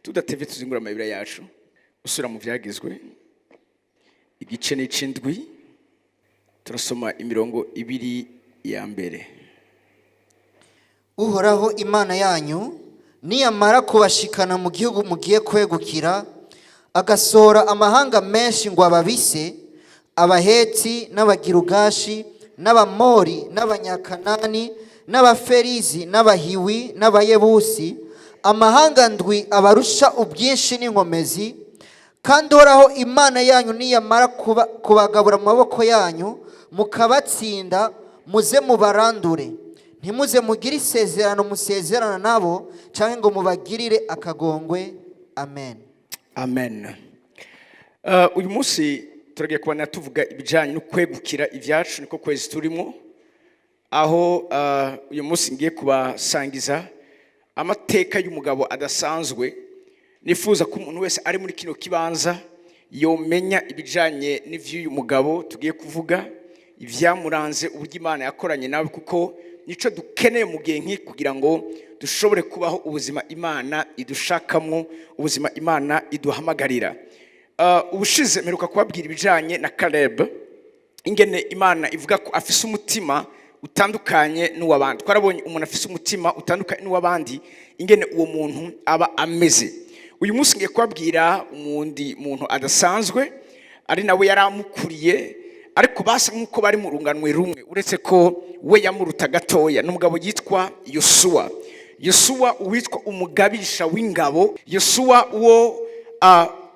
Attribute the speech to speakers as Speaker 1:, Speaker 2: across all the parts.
Speaker 1: Tudatevye, tuzingura amabira yacu, usubira mu Vyagizwe, igice n'icindwi, turasoma imirongo ibiri ya mbere.
Speaker 2: Uhoraho Imana yanyu niyamara kubashikana mu gihugu mugiye kwegukira, agasohora amahanga menshi ngo ababise, Abaheti n'Abagirugashi n'Abamori n'Abanyakanani n'Abaferizi n'Abahiwi n'Abayebusi, amahanga ndwi abarusha ubwinshi n'inkomezi, kandi Uhoraho Imana yanyu niyamara kubagabura mu maboko yanyu mukabatsinda, muze mubarandure. Ntimuze mugire isezerano musezerana nabo cyangwa ngo mubagirire akagongwe. Amen.
Speaker 1: Amen. Uyu munsi turagiye kubana tuvuga ibijyanye no kwegukira ibyacu. Niko kwezi turimo, aho uyu munsi ngiye kubasangiza amateka y'umugabo adasanzwe. Nifuza ko umuntu wese ari muri kino kibanza yomenya ibijyanye n'iby'uyu mugabo tugiye kuvuga, ibyamuranze, uburyo Imana yakoranye nawe, kuko nico dukeneye mu gihe nk'iki kugira ngo dushobore kubaho ubuzima Imana idushakamo, ubuzima Imana iduhamagarira. Ubushize mperuka kubabwira ibijyanye na Caleb, ingene Imana ivuga ko afise umutima utandukanye n'uw'abandi. Twarabonye umuntu afise umutima utandukanye n'uw'abandi, ingene uwo muntu aba ameze. Uyu munsi ngiye kubabwira umundi muntu adasanzwe, ari nawe yari amukuriye, ariko basa nk'uko bari mu runganwe rumwe, uretse ko we yamuruta gatoya. Ni umugabo yitwa Yosuwa. Yosuwa uwitwa umugabisha w'ingabo. Yosuwa uwo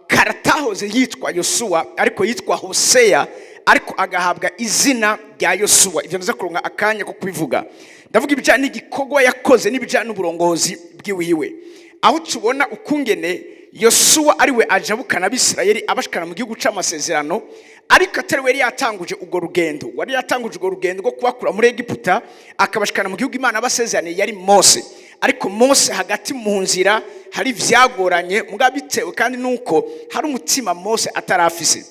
Speaker 1: karatahoze yitwa Yosuwa, ariko yitwa Hoseya, ariko agahabwa izina rya Yosuwa. Ibyo ndaza kuronka akanya ko kubivuga. Ndavuga ibijyanye n'igikorwa yakoze n'ibijyanye n'uburongozi bw'iwiwe, aho tubona ukungene Yosuwa ariwe ajabukana Abisirayeli abashikana mu gihugu c'amasezerano, ariko atari we yari yatanguje urwo rugendo. Wari yatanguje urwo rugendo rwo kubakura muri Egiputa akabashikana mu gihugu Imana abasezeraniye yari Mose. Ariko Mose hagati mu nzira hari ivyagoranye, mugabo bitewe kandi nuko hari umutima Mose atarafise.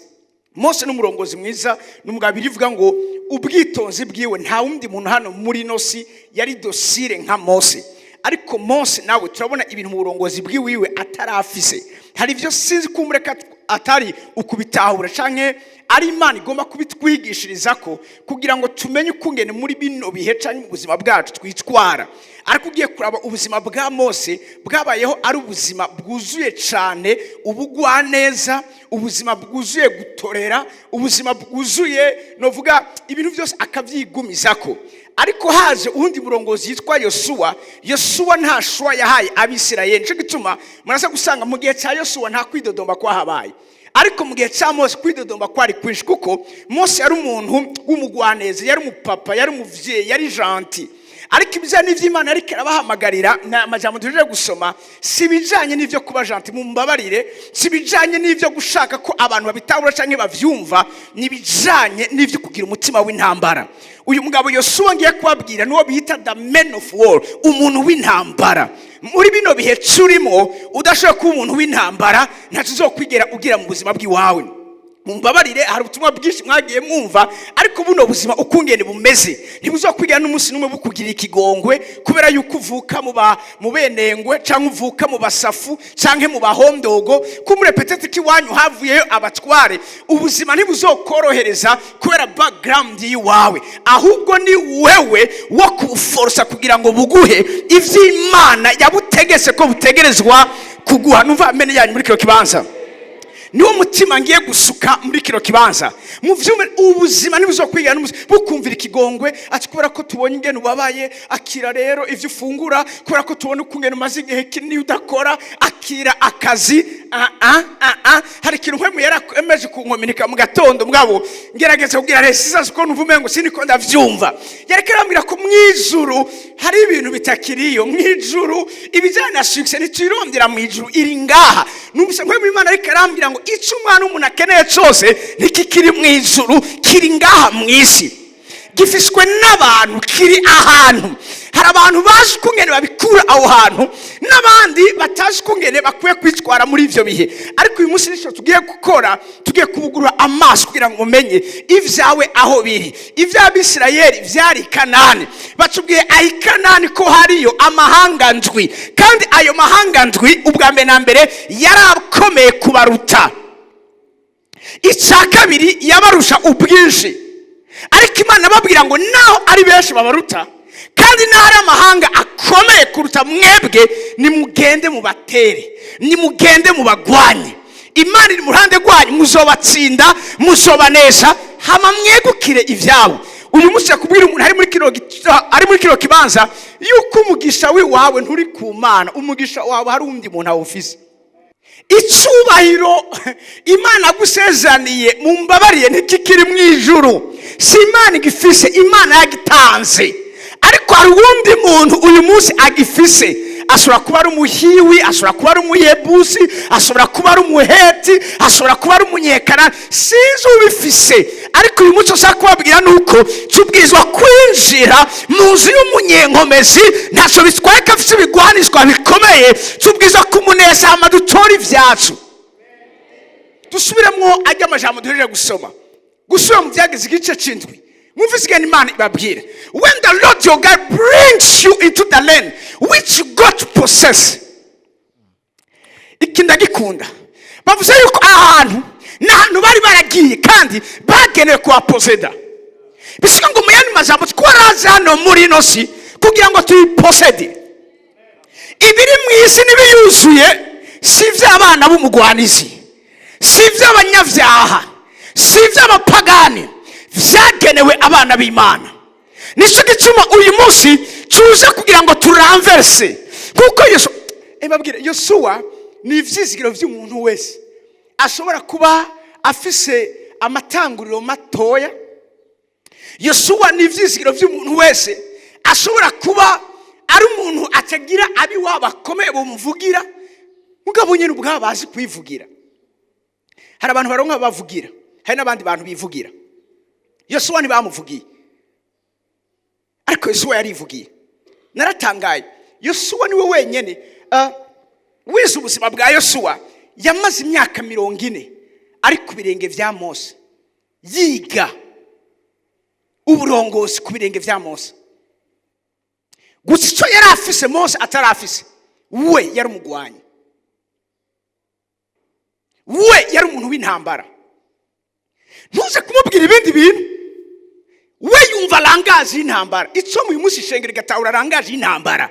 Speaker 1: Mose n'umurongozi mwiza, n'umugabo birivuga ngo ubwitonzi bwiwe nta wundi muntu hano muri ino si yari docile nka Mose. Ariko Mose nawe turabona ibintu mu burongozi bwiwiwe atarafise. Hari ibyo sinzi kumureka atari ukubitahura canke ari Imana igomba kubitwigishiriza ko kugira ngo tumenye ukungene muri bino bihe canke mu buzima bwacu twitwara. Ariko ugiye kuraba ubuzima bwa Mose, bwabayeho ari ubuzima bwuzuye cane ubugwaneza, ubuzima bwuzuye gutorera, ubuzima bwuzuye novuga ibintu byose akabyigumizako. Ariko haje uwundi murongozi yitwa Yosuwa. Yosuwa nta choix yahaye Abisirayeli. Nico gituma muraza gusanga mu gihe cya Yosuwa nta kwidodomba kwahabaye, ariko mu gihe cya Mose kwidodomba kwari kwinshi, kuko Mose yari umuntu w'umugwaneza, yari umupapa, yari umuvyeyi, yari gentil. Ariko ibijyanye n'iby'Imana ariko irabahamagarira, ni amajambo tuje gusoma, si ibijyanye n'ibyo kuba gentil, mumbabarire, si ibijyanye n'ibyo gushaka ko abantu babitahura cyangwa babyumva, ni ibijyanye n'ibyo kugira umutima w'intambara. Uyu mugabo Yosuwa ngiye kubabwira niwo bita the man of war, umuntu w'intambara. Muri bino bihe turimo, udashobora kuba umuntu w'intambara, ntacyo uzokwigera ugira mu buzima bw'iwawe. Mumbabarire, hari ubutumwa bwinshi mwagiye mwumva, ariko buno buzima ukungene bumeze ntibuzokwigera n'umunsi n'umwe bukugirira ikigongwe, kubera yuko uvuka mu benengwe cyangwa uvuka mu basafu cyangwa mu bahondogo, kumure peut-être ko iwanyu havuyeyo abatware. Ubuzima ntibuzokorohereza kubera background y'iwawe, ahubwo ni wewe wo kubuforsa kugira ngo buguhe ivy'Imana yabutegetse ko butegerezwa kuguha. Numva amene yanyu muri kino kibanza. Niwo mutima ngiye gusuka muri kino kibanza mu vyume. Ubuzima ntibuzokwigira n'umunsi bukumvira ikigongwe, ati kubera ko tubonye ingene ubabaye, akira rero ivyo ufungura, kubera ko tubona ukungene umaze igihe kinini udakora, akira akazi. Ah, ah, ah, ah. Hari ikintu Mpwemu yarakomeje kunkominika mu gatondo, mugabo ngerageza kubwira resisansi ko numva umengo siniko ndavyumva. Yariko arambwira ko mw'ijuru hari ibintu bitakiriyo. Mw'ijuru ibijyanye na succès ntituyirondera mw'ijuru, iri ngaha. Numvise Mpwemu Imana ariko arambwira ngo icyo umwana w'umuntu akeneye cyose ntikikiri mw'ijuru, kiri ngaha mw'isi. Gifiswe n'abantu, kiri ahantu. Hari abantu bazi ukungene babikura aho hantu, n'abandi batazi ukungene bakwiye kwitwara muri ivyo bihe. Ariko uyu munsi nicyo tugiye gukora: tugiye kubugurura amaso kugira ngo umenye ibyawe aho biri. Iby'Abisirayeli byari i Kanani. Batubwiye aho i Kanani ko hariyo amahanga ndwi, kandi ayo mahanga ndwi ubwa mbere na mbere yari akomeye kubaruta. Icya kabiri, yabarusha ubwinshi. Ariko Imana ababwira ngo naho ari benshi babaruta, kandi naho ari amahanga akomeye kuruta mwebwe, nimugende mubatere, nimugende mubagwanye. Imana iri mu ruhande rwanyu, muzobatsinda, muzobanesha, hama mwegukire ibyabo. Uyu munsi yakubwira umuntu ari muri kino kibanza yuko umugisha w'iwawe nturi ku Mana, umugisha wawe hari undi muntu awufise. Icyubahiro Imana agusezeraniye, mumbabariye, ntikikiri mu ijuru, si Imana igifise. Imana yagitanze, ariko hari uwundi muntu uyu munsi agifise. Ashobora kuba ari Umuhiwi, ashobora kuba ari Umuyebusi, ashobora kuba ari Umuheti, ashobora kuba ari Umunyekanani, sinzi ubifise. Ariko uyu munsi ushaka kubabwira ni uko tubwirizwa kwinjira mu nzu y'umunyenkomezi. Ntacyo bitwaye ko afite ibigwanishwa bikomeye, tubwirizwa kumuneza, hama dutora ibyacu. Dusubiremo ajya amajambo duhejeje gusoma, gusubira mu Byageze igice c'indwi. Mwumvise igenda Imana ibabwira: "When the Lord your God brings you into the land which you got to possess." Iki ndagikunda. Bavuze yuko aha hantu ni ahantu bari baragiye kandi bagenewe kuhaposeda. Bisiga ngo mu yandi majambo, twaraje hano muri ino si kugira ngo tuyiposede. Ibiri mu isi n'ibiyuzuye si iby'abana b'umugwanizi, si iby'abanyabyaha, si iby'abapagani, byagenewe abana b'Imana. Nicyo gituma uyu munsi tuze kugira ngo turamverse kuko Yesu babwire. Yosuwa ni ibyizigiro by'umuntu wese ashobora kuba afise amatanguriro matoya. Yosuwa ni ibyizigiro by'umuntu wese ashobora kuba ari umuntu atagira abiwabo bakomeye bumuvugira, mugabo nyine ubwabo bazi kwivugira. Hari abantu baronka bavugira, hari n'abandi bantu bivugira. Yosuwa ntibamuvugiye, ariko Yosuwa yarivugiye. Naratangaye, Yosuwa niwe wenyine. Wize ubuzima bwa Yosuwa, yamaze imyaka 40 ari ku birenge bya Mose, yiga uburongozi ku birenge bya Mose. Gusa icyo yari afise Mose atarafise, we yari umugwanyi, we yari umuntu w'intambara. Ntuze kumubwira ibindi bintu, we yumva langage y'intambara. Icyo uyu munsi ishengero igatahura langage y'intambara.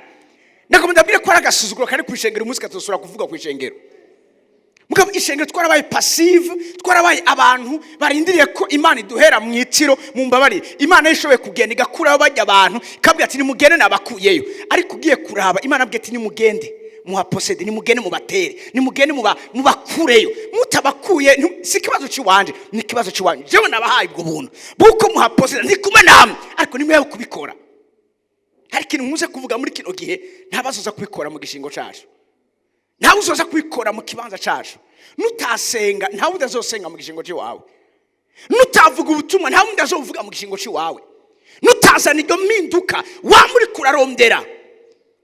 Speaker 1: Ntabwo ndabwire ko ari agasuzuguro kari ku ishengero umunsi katosora kuvuga ku ishengero. Mugabo ishengero twarabaye passive, twarabaye abantu barindiriye ko Imana iduhera mu itiro. Mu mbabarire, Imana ishoboye kugenda igakuraho bajya abantu, ikabwira ati: "Nimugende, nabakuyeyo." Ariko ugiye kuraba, Imana abwira ati: "Nimugende muhaposede, nimugende mubatere, nimugende mubakureyo." Mutabakuye si ikibazo cy'iwanje, ni ikibazo cy'iwanyu. Jewe nabahaye ubwo buntu bw'uko muhaposede, ndi kumwe namwe, ariko nimwe kubikora. Hari ikintu nkuze kuvuga muri kino gihe: ntabazoza kubikora mu gishingo cyacu, ntawe uzoza kubikora mu kibanza cyacu. Nutasenga, ntawe udazosenga mu gishingo cy'iwawe. Nutavuga ubutumwa, ntawe undi azovuga mu gishingo cy'iwawe. Nutazana iryo mpinduka waba uri kurarondera,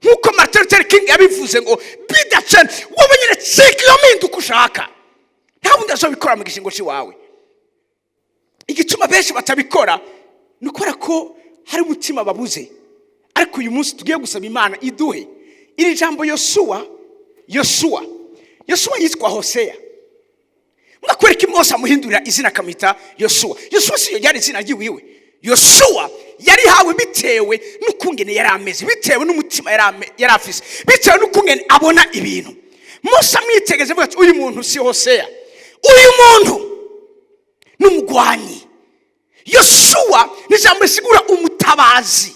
Speaker 1: nk'uko Martin Luther King yabivuze ngo "Be the change", wowe nyine cika iyo mpinduka ushaka. Nta wundi azobikora mu gishingo cy'iwawe. Igituma benshi batabikora ni ukubera ko hari umutima babuze. Ariko uyu munsi tugiye gusaba Imana iduhe iri jambo. Yosuwa, Yosuwa, Yosuwa yitwa Hoseya. Mwakwereka Mose amuhindurira izina akamwita Yosuwa. Yosuwa si yo ryari izina ry'iwiwe. Yosuwa yarihawe bitewe n'ukungene yari ameze, bitewe n'umutima yari afise, bitewe n'ukungene abona ibintu. Mose amwitegereze avuga ati: "Uyu muntu si Hoseya, uyu muntu ni umugwanyi." Yosuwa ni ijambo risigura umutabazi.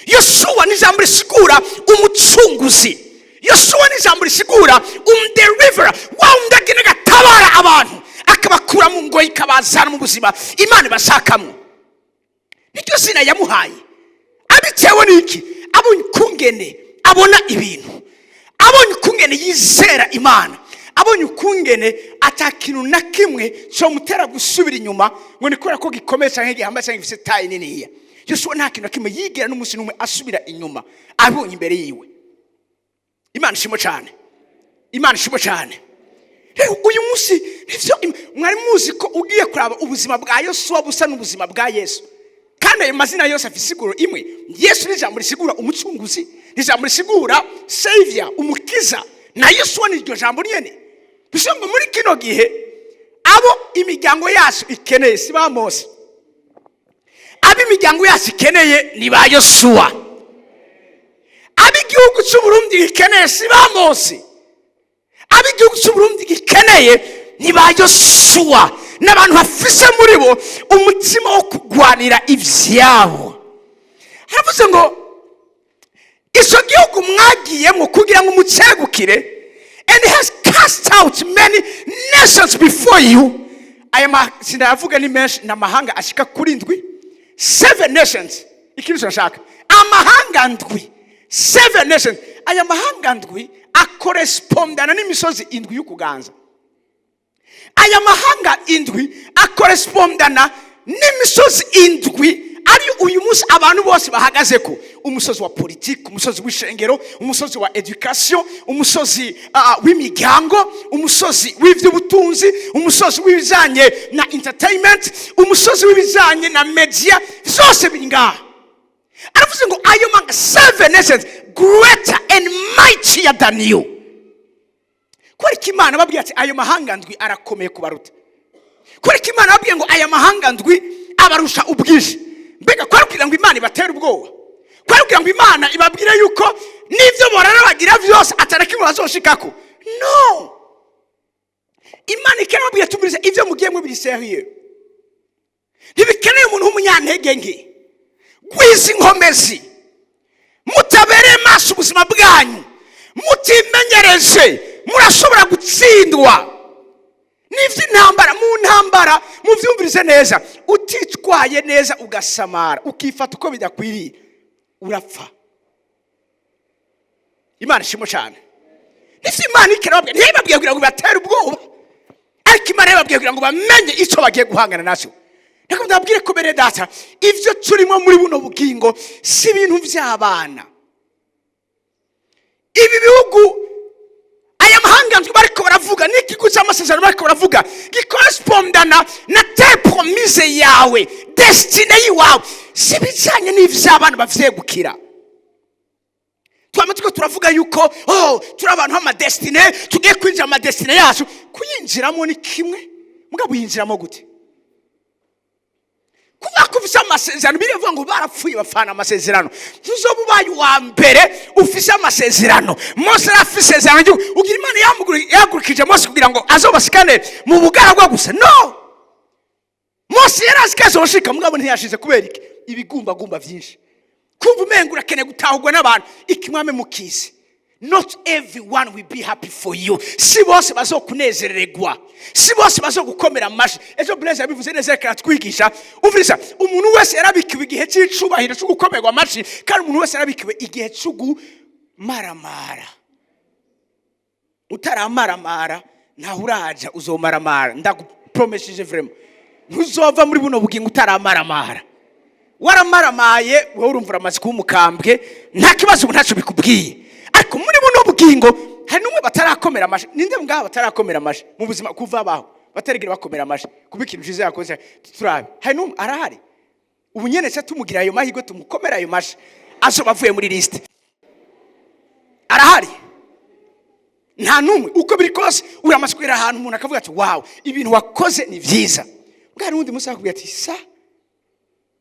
Speaker 1: Yosuwa ni ijambo risigura umucunguzi. Yosuwa ni ijambo risigura umu deliverer, wa wundi agenda agatabara abantu, akabakura mu ngoyi, ikabazana mu buzima Imana ibashakamo. Niryo zina yamuhaye. Abitewe n'iki? Abonye ukungene abona ibintu, abonye ukungene yizera Imana, abonye ukungene ata kintu na kimwe cyomutera gusubira inyuma ngo ni kubera ko gikomeye cyangwa gihambaye cyangwa gifite taille niniya. Yosuwa nta kintu na kimwe yigera n'umunsi n'umwe asubira inyuma abonye imbere yiwe. Imana ishimwe cyane, Imana ishimwe cyane. Rero uyu munsi nivyo mwari muzi ko ugiye kuraba ubuzima bwa Yosuwa busa n'ubuzima bwa Yesu, kandi ayo mazina yose afite isiguro imwe. Yesu ni ijambo risigura umucunguzi, ni ijambo risigura savior, umukiza. Na Yosuwa ni iryo jambo nyene. Bivuze ngo muri kino gihe abo imiryango yacu ikeneye si ba Mose, abo imiryango yacu ikeneye ni ba Yosuwa. Abo igihugu cy'Uburundi gikeneye si ba Mose, abo igihugu cy'Uburundi gikeneye ni ba Yosuwa, n'abantu bafise muri bo umutima wo kurwanira ivyabo. Haravuze ngo icyo gihugu mwagiyemo kugira ngo umucegukire, and has cast out many nations before you. Aya sinayavuga, ni menshi, ni amahanga ashika kuri ndwi, seven nations. Ikintu nshaka, amahanga ndwi, seven nations. Aya mahanga ndwi akorespondana n'imisozi indwi y'ukuganza. Aya mahanga indwi akorespondana n'imisozi indwi ari uyu munsi abantu bose bahagaze ko: umusozi wa politiki, umusozi w'ishengero, umusozi wa education, umusozi w'imiryango, umusozi w'iby'ubutunzi, umusozi w'ibijyanye na entertainment, umusozi w'ibijyanye na media. Byose biri ngaha. Aravuze ngo ayo manga, seven nations greater and mightier than you. Kubera ko Imana babwiye ati ayo mahanga ndwi arakomeye kubaruta. Kubera ko Imana babwiye ngo aya mahanga ndwi abarusha ubwinshi, mbega kwari kugira ngo Imana ibatere ubwoba? Kwari kugira ngo Imana ibabwire yuko n'ibyo borara bagira byose atari kimwe bazoshikako? No, Imana ikanababwira: tumvirize, ibyo mugiyemo biri sérieux, ntibikeneye umuntu w'umunyantege nke. Gwiza inkomezi. Mutabereye maso ubuzima bwanyu, mutimenyereje, murashobora gutsindwa n'iby'intambara. Mu ntambara, mubyumvirize neza, utitwaye neza, ugasamara, ukifata uko bidakwiriye, urapfa. Imana ishimwe cyane. Nivyo Imana ikarababwira, ntibabwiye kugira ngo bibatere ubwoba, ariko Imana yababwiye kugira ngo bamenye icyo bagiye guhangana nacyo. Reka ndababwire ko, bene data, ibyo turimo muri buno bugingo si ibintu by'abana. Ibi bihugu, aya mahanga ndwi bariko baravuga, n'ikigo cy'amasezerano bariko baravuga gikorespondana na terre promise yawe, destinée y'iwawe. Si ibijyanye n'ivy'abana bavyegukira. Twama turiko turavuga yuko, oh, turi abantu b'ama destinées, tugiye kwinjira mu ma destinées yacu. Kuyinjiramo ni kimwe, mugabo uyinjiramo gute? Kuvuga ko ufise amasezerano, birivuga ngo barapfuye bapfana amasezerano. Ntuzoba ubaye uwa mbere ufise amasezerano. Mose yari afise isezerano ry'igihugu. Ugira Imana yahagurukije Mose kugira ngo azobasikane mu bugaragwa gusa? No, Mose yari azi ko azoshika, mugabo ntiyashize. Kubera iki? Ibigumbagumba vyinshi, kumva umenga urakeneye gutahurwa n'abantu. Ikimwame mukizi, not everyone will be happy for you. Si bose bazokunezererwa, si bose bazogukomera amashi. Ejo Blaise yabivuze neza, reka aratwigisha. Umviriza, umuntu wese yarabikiwe igihe cy'icubahiro cyo gukomerwa amashi, kandi umuntu wese yarabikiwe igihe cyo gumaramara. Utaramaramara ntaho uraja, uzomaramara. Ndagupromesheje vraiment, ntuzova muri buno bugingo utaramaramara. Waramaramaye, wowe urumva uramaze kuba umukambwe, nta kibazo, ubu ntacyo bikubwiye. Ariko muri buno bugingo hari n'umwe batarakomera amashi? Ninde ngaha batarakomera amashi mu buzima kuva baho, batarigera bakomera amashi kuba ikintu cyiza yakoze? Turabe, hari n'umwe? Arahari? Ubu nyene se tumugira ayo mahirwe, tumukomera ayo mashi, azoba avuye muri liste. Arahari? Nta n'umwe. Uko biri kose uramaze kugera ahantu umuntu akavuga ati: "Wow, ibintu wakoze ni byiza." Bwa n'undi munsi akakubwira ati: "Sa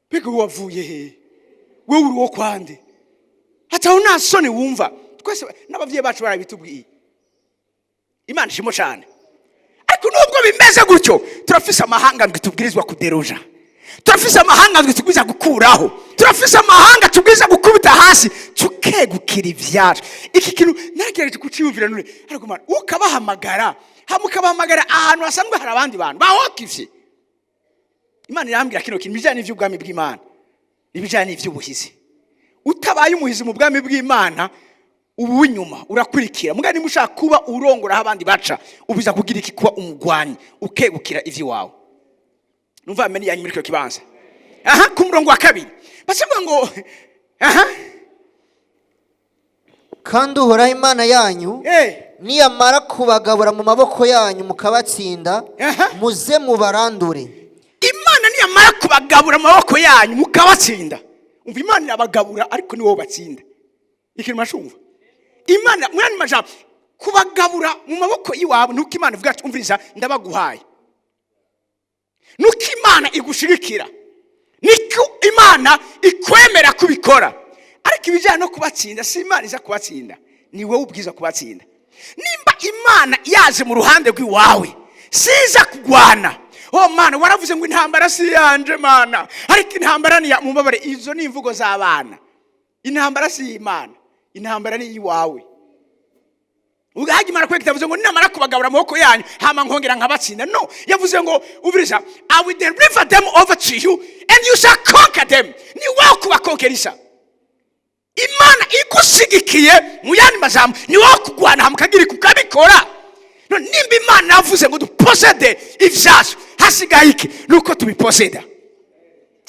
Speaker 1: mbega wowe wavuye he? Wowe uri uwo kwande?" Hataho nta soni wumva. Twese n'ababyeyi bacu barabitubwiye. Imana ishimo cyane. Ariko nubwo bimeze gutyo, turafise amahanga ndwi tubwirizwa kuderoja, turafise amahanga ndwi tubwirizwa gukuraho, turafise amahanga tubwirizwa gukubita hasi tukegukira ibyacu. Iki kintu naragerageje kuciyumvira none, ariko Mana, ukabahamagara hama ukabahamagara ahantu hasanzwe hari abandi bantu bahokivye. Imana irambwira kino kintu, ibijyanye n'iby'ubwami bw'Imana, ibijyanye n'iby'ubuhizi. Utabaye umuhizi mu bwami bw'Imana, ubu w'inyuma urakurikira. Mugani niba ushaka kuba urongora aho abandi baca, ubiza kugira iki? Kuba umugwanyi, ukegukira ivy'iwawe. Numva ameni yanyu muri icyo kibanza. Aha, ku murongo wa 2 bacavuga ngo aha.
Speaker 2: Kandi Uhoraho Imana yanyu niyamara kubagabura mu maboko yanyu mukabatsinda, muze mubarandure.
Speaker 1: Imana niyamara kubagabura mu maboko yanyu mukabatsinda. Umva, Imana irabagabura, ariko ni wowe batsinda. Ikintu mashumva, Imana mwani majambo kubagabura mu maboko y'iwabo, nuko Imana ivuga ati: "Umviriza, ndabaguhaye." Nuko Imana igushigikira, niko Imana ikwemera kubikora. Ariko ibijyanye no kubatsinda, si Imana iza kubatsinda, ni wowe ubwiza kubatsinda. Nimba Imana yaje mu ruhande rw'iwawe, siza kugwana: "Oh Mana, waravuze ngo intambara si yanje Mana, ariko intambara ni ya mubabare." Izo ni imvugo z'abana. Intambara si iy'Imana, intambara ni iyiwawe. Ubwahagi Imana kweka yavuze ngo ninamara kubagabura amaboko yanyu hama nkongera nkabatsinda. No, yavuze ngo ubiriza: "I will deliver them over to you and you shall conquer them." Ni wowe kubakonkerisha. Imana igushigikiye, mu yandi majambo, ni wowe kugwana hama ukagira ukabikora. None nimba Imana yavuze ngo duposede ivyacu, hasigaye iki? Nuko tubiposeda.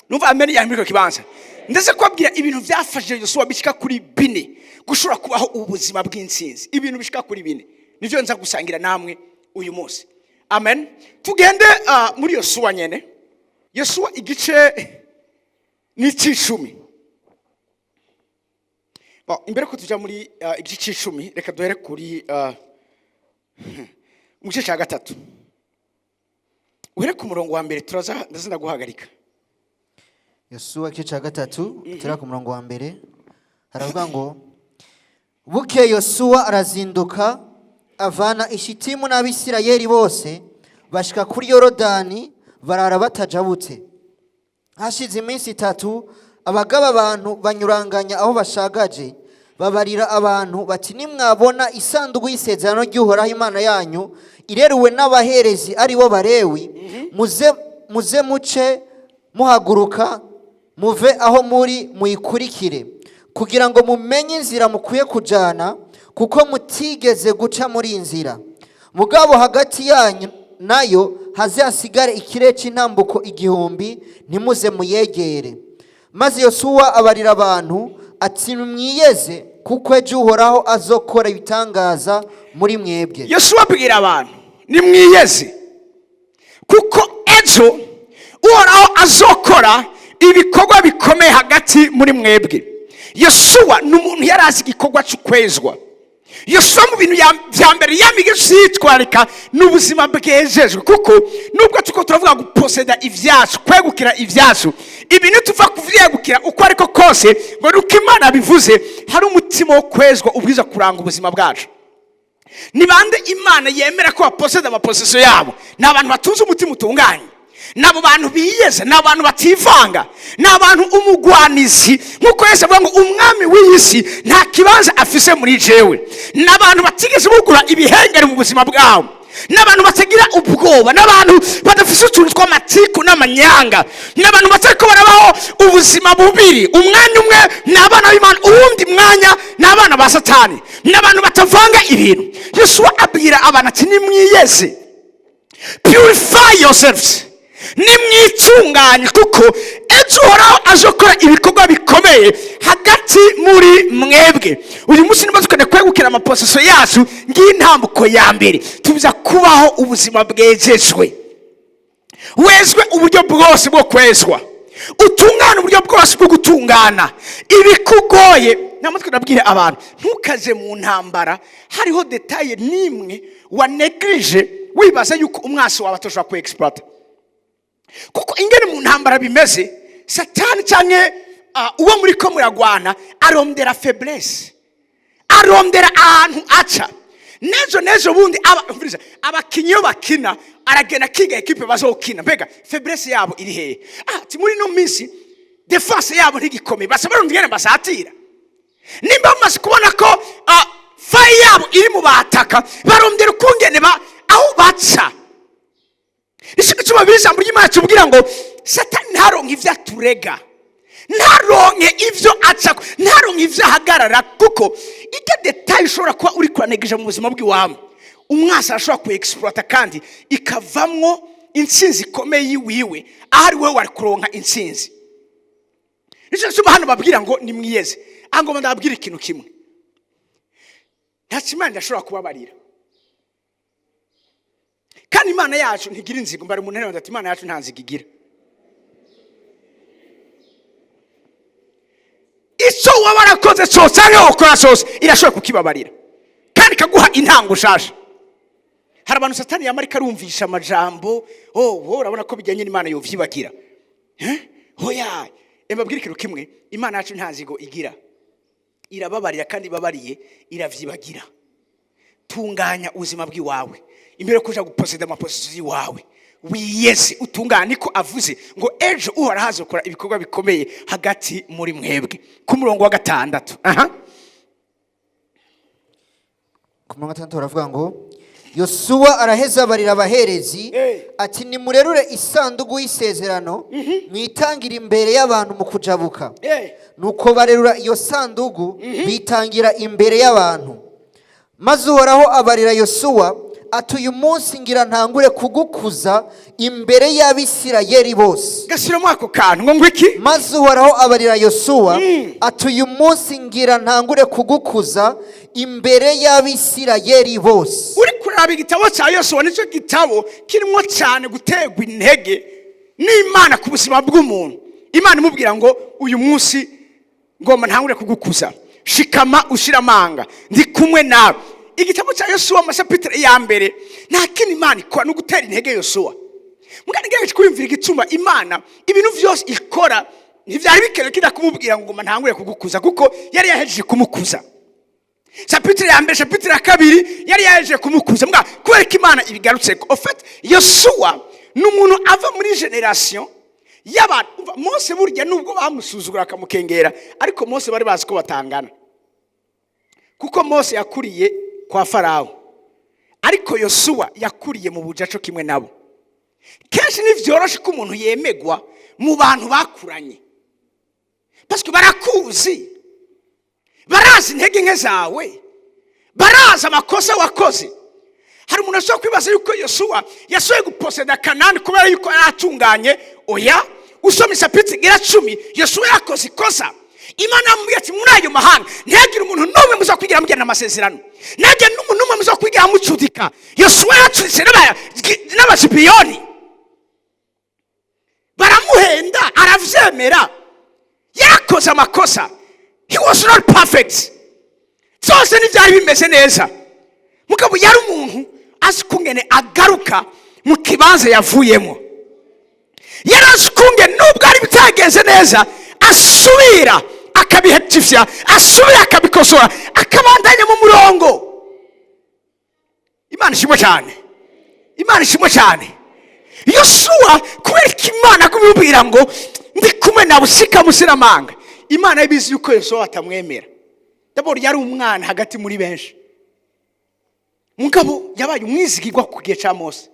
Speaker 1: Numva amen yawe muri icyo kibanza. Ndetse kubabwira ibintu byafashije Yosuwa bishika kuri 4 gushobora kubaho ubuzima bw'intsinzi. Ibintu bishika kuri 4 nivyo nza gusangira namwe uyu munsi. Amen. Tugende muri Yosuwa nyene, Yosuwa igice n'ic'icumi. Bon, imbere ko tuja muri igice c'icumi, reka duhere kuri mu gice cya 3, uhere ku murongo wa 1. Turaza, ndaza ndaguhagarika.
Speaker 2: Yosuwa igice cya 3, turi ku murongo wa 1, haravuga ngo: Bukeye Yosuwa arazinduka, avana i Shitimu n'Abisirayeli bose, bashika kuri Yorodani, barara batajabutse. Hashize iminsi 3, abagaba abantu banyuranganya aho bashagaje, babarira abantu bati: "Nimwabona isanduku y'isezerano ry'Uhoraho Imana yanyu ireruwe n'abaherezi, ari bo Barewi, muze muce muhaguruka muve aho muri, muyikurikire, kugira ngo mumenye inzira mukwiye kujana, kuko mutigeze guca muri iyi nzira. Mugabo hagati yanyu nayo haze hasigare ikirere cy'intambuko 1000, ntimuze muyegere." Maze Yosuwa abarira abantu ati: "Mwiyeze, kuko ejo Uhoraho azokora ibitangaza muri mwebwe."
Speaker 1: Yosuwa abwira abantu: "Nimwiyeze, kuko ejo Uhoraho azokora ibikorwa bikomeye hagati muri mwebwe." Yosuwa ni umuntu yari azi igikorwa cy'ukwezwa. Yosuwa mu bintu vya mbere yamiga yitwararika ni ubuzima bwejejwe, kuko nubwo tuko turavuga guposeda ivyacu, kwegukira ivyacu, ibintu tuva kuvyegukira uko ariko kose ngo nuko Imana bivuze, hari umutima wo kwezwa ubwiza kuranga ubuzima bwacu. Ni bande Imana yemera ko baposeda ama possession yabo? Ni abantu batunze umutima utunganye, ni abo bantu biyeza, ni abantu bativanga, ni abantu umugwanizi, nk'uko Yesu avuga ngo umwami w'iyi si nta kibanza afise muri jewe. Ni abantu batigeze bugura ibihengeri mu buzima bwabo, ni abantu batagira ubwoba, ni abantu badafise utuntu tw'amatiku n'amanyanga, ni abantu batariko barabaho ubuzima bubiri: umwanya umwe ni abana b'Imana, uwundi mwanya ni abana ba Satani. Ni abantu batavanga ibintu. Yosuwa abwira abantu ati: "Nimwiyeze, purify yourselves, nimwitunganye, kuko ejo Uhoraho azokora ibikorwa bikomeye hagati muri mwebwe." Uyu munsi niba dukeneye kwegukira ama possession yacu, ngiyi intambuko ya mbere: tuza kubaho ubuzima bwejejwe. Wezwe uburyo bwose bwo kwezwa, utungane uburyo bwose bwo gutungana. Ibikugoye namutwe, ndabwire abantu: ntukaze mu ntambara hariho détail n'imwe wanegirije, wibaza yuko umwasi wawe atashobora ku exploiter. Kuko ingene mu ntambara bimeze, Satani cyangwa uwo muri ko muragwana arondera faiblesse, arondera ahantu aca. Nejo nejo bundi umviriza, abakinyi iyo bakina, aragenda akiga ekipe bazokina: mbega faiblesse yabo iri hehe? Ati muri ino minsi défense yabo ntigikomeye, basa barumva ingene basatira. Nimba bamaze kubona ko faille yabo iri mu bataka, barondera ukungene aho baca. Nicyo gituma biri ijambo ry'Imana tubwira ngo Satani ntaronke ibyo aturega, ntaronke ibyo aca, ntaronke ibyo ahagarara, kuko ibyo détail ushobora kuba uri kuranegije mu buzima bw'iwawe, umwasi arashobora ku exploiter kandi ikavamwo intsinzi ikomeye yiwiwe, ahari wowe wari kuronka intsinzi. Nicyo gituma hano babwira ngo nimwiyeze. Aha ngomba ndababwira ikintu kimwe: ntacyo Imana idashobora kubabarira, kandi Imana yacu ntigira inzigo. Mbara umuntu ati: "Imana yacu nta nzigo igira." Icyo waba warakoze cyose cyangwa wakora cyose, irashobora kukibabarira kandi ikaguha intango nshasha. Hari abantu Satani yamara ikarumvisha amajambo: "Oh, wowe urabona ko bijyanye n'Imana yovyibagira." Eh? Hoya, mbabwire ikintu kimwe: Imana yacu nta nzigo igira, irababarira, kandi ibabariye iravyibagira. Tunganya ubuzima bw'iwawe imbere yo kuja guposeda ama positions y'iwawe. Wiyeze, utungane. Niko avuze ngo ejo Uhoraho azokora ibikorwa bikomeye hagati muri mwebwe. Ku murongo wa gatandatu, aha.
Speaker 2: Ku murongo wa gatandatu baravuga ngo: Yosuwa araheza abarira abaherezi ati: "Nimurerure isanduku y'isezerano, mwitangire imbere y'abantu mu kujabuka." Nuko barerura iyo sanduku, bitangira imbere y'abantu. Maze Uhoraho abarira Yosuwa ati: "Uyu munsi ngira ntangure kugukuza imbere y'Abisirayeli bose."
Speaker 1: Gashyiramo ako kantu ngo iki?
Speaker 2: Maze Uhoraho abarira Yosuwa ati: "Uyu munsi ngira ntangure kugukuza imbere y'Abisirayeli bose."
Speaker 1: Uri kuraba igitabo cya Yosuwa, nicyo gitabo kirimo cyane guterwa intege n'Imana ku buzima bw'umuntu. Imana imubwira ngo: "Uyu munsi ngomba ntangure kugukuza, shikama ushira amanga, ndi kumwe nawe." Igitabo cya Yosuwa, ama chapitres ya mbere, nta kindi Imana ikora, ni ugutera intege Yosuwa. Mugani ngerageje kwiyumvira igituma Imana ibintu byose ikora, ntibyari bikenewe kida kumubwira ngo ngomba ntangure kugukuza, kuko yari yahejeje kumukuza. Chapitre ya mbere, chapitre ya kabiri, yari yaje kumukuza. Mbwa kubera ko Imana ibigarutse ko, en fait, Yosuwa ni umuntu ava muri génération y'abantu. Umva, Mose burya nubwo bamusuzugura akamukengera, ariko Mose bari bazi ko batangana, kuko Mose yakuriye kwa Farawo, ariko Yosuwa yakuriye mu bujaco kimwe nabo. Kenshi ntibyoroshe ko umuntu yemegwa mu bantu bakuranye, parce que barakuzi, barazi intege nke zawe, barazi amakosa wakoze. Hari umuntu ashobora kwibaza yuko Yosuwa yashoboye guposeda Kanani kubera yuko yari atunganye. Oya, usoma chapitre igira 10, Yosuwa yakoze ikosa. Imana yamubwiye ati: "Muri ayo mahanga ntihagire umuntu n'umwe muza kwigira mugirana amasezerano, ntihagire n'umuntu n'umwe muza kwigira mucudika." Yosuwa yacuditse n'Abasipiyoni, baramuhenda, aravyemera. Yakoze amakosa, he was not perfect, byose ntibyari bimeze neza. Mugabo yari umuntu azi kungene agaruka mu kibanza yavuyemo. Yari azi ukungene nubwo ari bitagenze neza, asubira akabihetifya, asubira akabikosora, akabandanya mu murongo. Imana ishimwe cyane, Imana ishimwe cyane. Yosuwa, kubera ko Imana kumubwira ngo: "Ndi kumwe nawe, usika musiramanga," Imana ibizi yuko Yosuwa atamwemera. D'abord yari umwana hagati muri benshi. Mugabo yabaye umwizigirwa ku gihe cya Mose.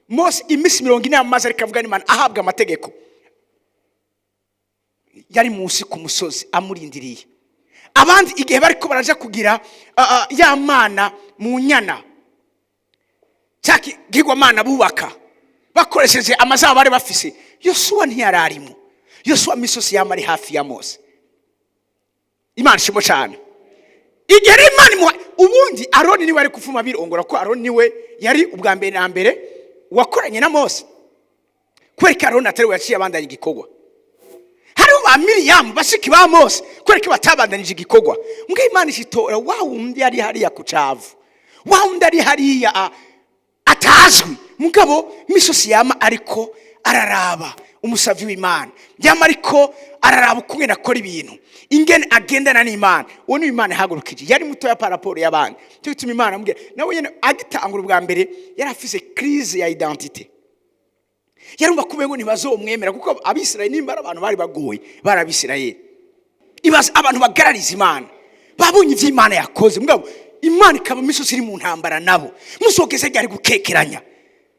Speaker 1: Mose iminsi 40 yamaze ariko avuga n'Imana, ahabwa amategeko, yari munsi ku musozi amurindiriye. Abandi igihe bariko baraja kugira ya mana mu nyana, cya kigirwamana bubaka bakoresheje amazaba bari bafise, Yosuwa ntiyari arimo. Yosuwa misozi yama ari hafi ya Mose. Imana ishimwe cyane. Igihe rero Imana imuha, ubundi Aroni niwe ari kuvuma birongora, ko Aroni niwe yari ubwa mbere na mbere wakoranye na Mose. Kubera ko Aroni atari we yaciye abandanya igikorwa, hariho ba Miriyamu, bashiki ba Mose. Kubera ko batabandanije igikorwa, mbwa Imana ishitora wa wundi yari hariya ku cavu, wa wundi ari hariya atazwi. Mugabo misosi yama ariko araraba umusavi w'Imana, yama ariko araraba ukungene akora ibintu, ingene agendana n'Imana. Uwo niwe Imana ihagurukije. Yari mutoya par rapport y'abandi. Cyo gituma Imana amubwira nawe nyene agitangura ubwa mbere, yari afise crise ya identité. Yarumva kubengo ntibazomwemera, kuko Abisirayeli nimba ari abantu bari bagoye, bari Abisirayeli. Ibaze abantu bagarariza Imana, babonye ivyo Imana yakoze, mugabo Imana ikaba imisozi iri mu ntambara nabo. Musogeze ryari gukekeranya.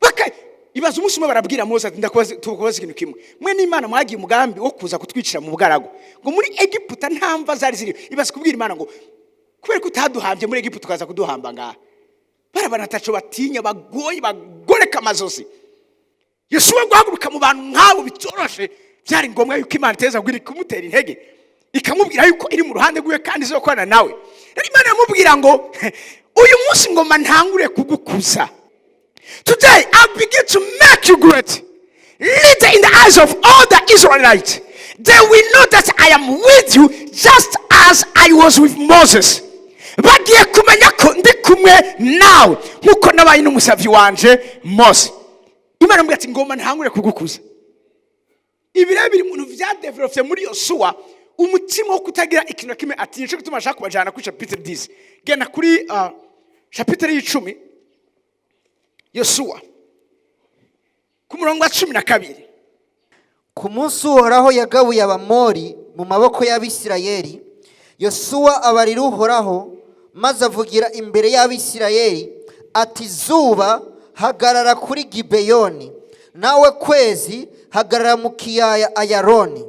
Speaker 1: Baka ibaze umunsi umwe barabwira Mose ati: "Ndakubaza, tukubaza ikintu kimwe. Mwe n'Imana mwagiye umugambi wo kuza kutwicira mu bugaragu, ngo muri Egiputa nta mva zari ziri?" Ibaze kubwira Imana ngo: "Kubera ko utaduhambye muri Egiputa, ukaza kuduhamba ngaha?" Barabana ataco batinya, bagoye, bagoreka amazosi. Yosuwa guhaguruka mu bantu nk'abo bitoroshe. Byari ngombwa yuko Imana iteza kugira kumutera intege, ikamubwira yuko iri mu ruhande rwiwe kandi izokorana nawe. Rero Imana yamubwira ngo: "Uyu munsi ngoma ntangure kugukuza. Today I begin to make you great leader in the eyes of all the Israelites. They will know that I am with you just as I was with Moses." Bagiye kumenya ko ndi kumwe nawe nk'uko nabaye n'umusavyi wanje Mose. Imana imubwira ati: "Ngoma ntangure kugukuza." Ibi rero biri mu bintu vyadevelopye muri Yosuwa umutima wo kutagira ikintu na kimwe atinya. Nico gituma ashaka kubajana kuri chapitre 10. Genda kuri chapitre y'10, Yosuwa, ku murongo wa 12.
Speaker 2: Ku munsi Uhoraho yagabuye Abamori mu maboko y'Abisirayeli, Yosuwa abarira Uhoraho, maze avugira imbere y'Abisirayeli ati: "Zuba, hagarara kuri Gibeyoni, nawe kwezi, hagarara mu kiyaya Ayaroni."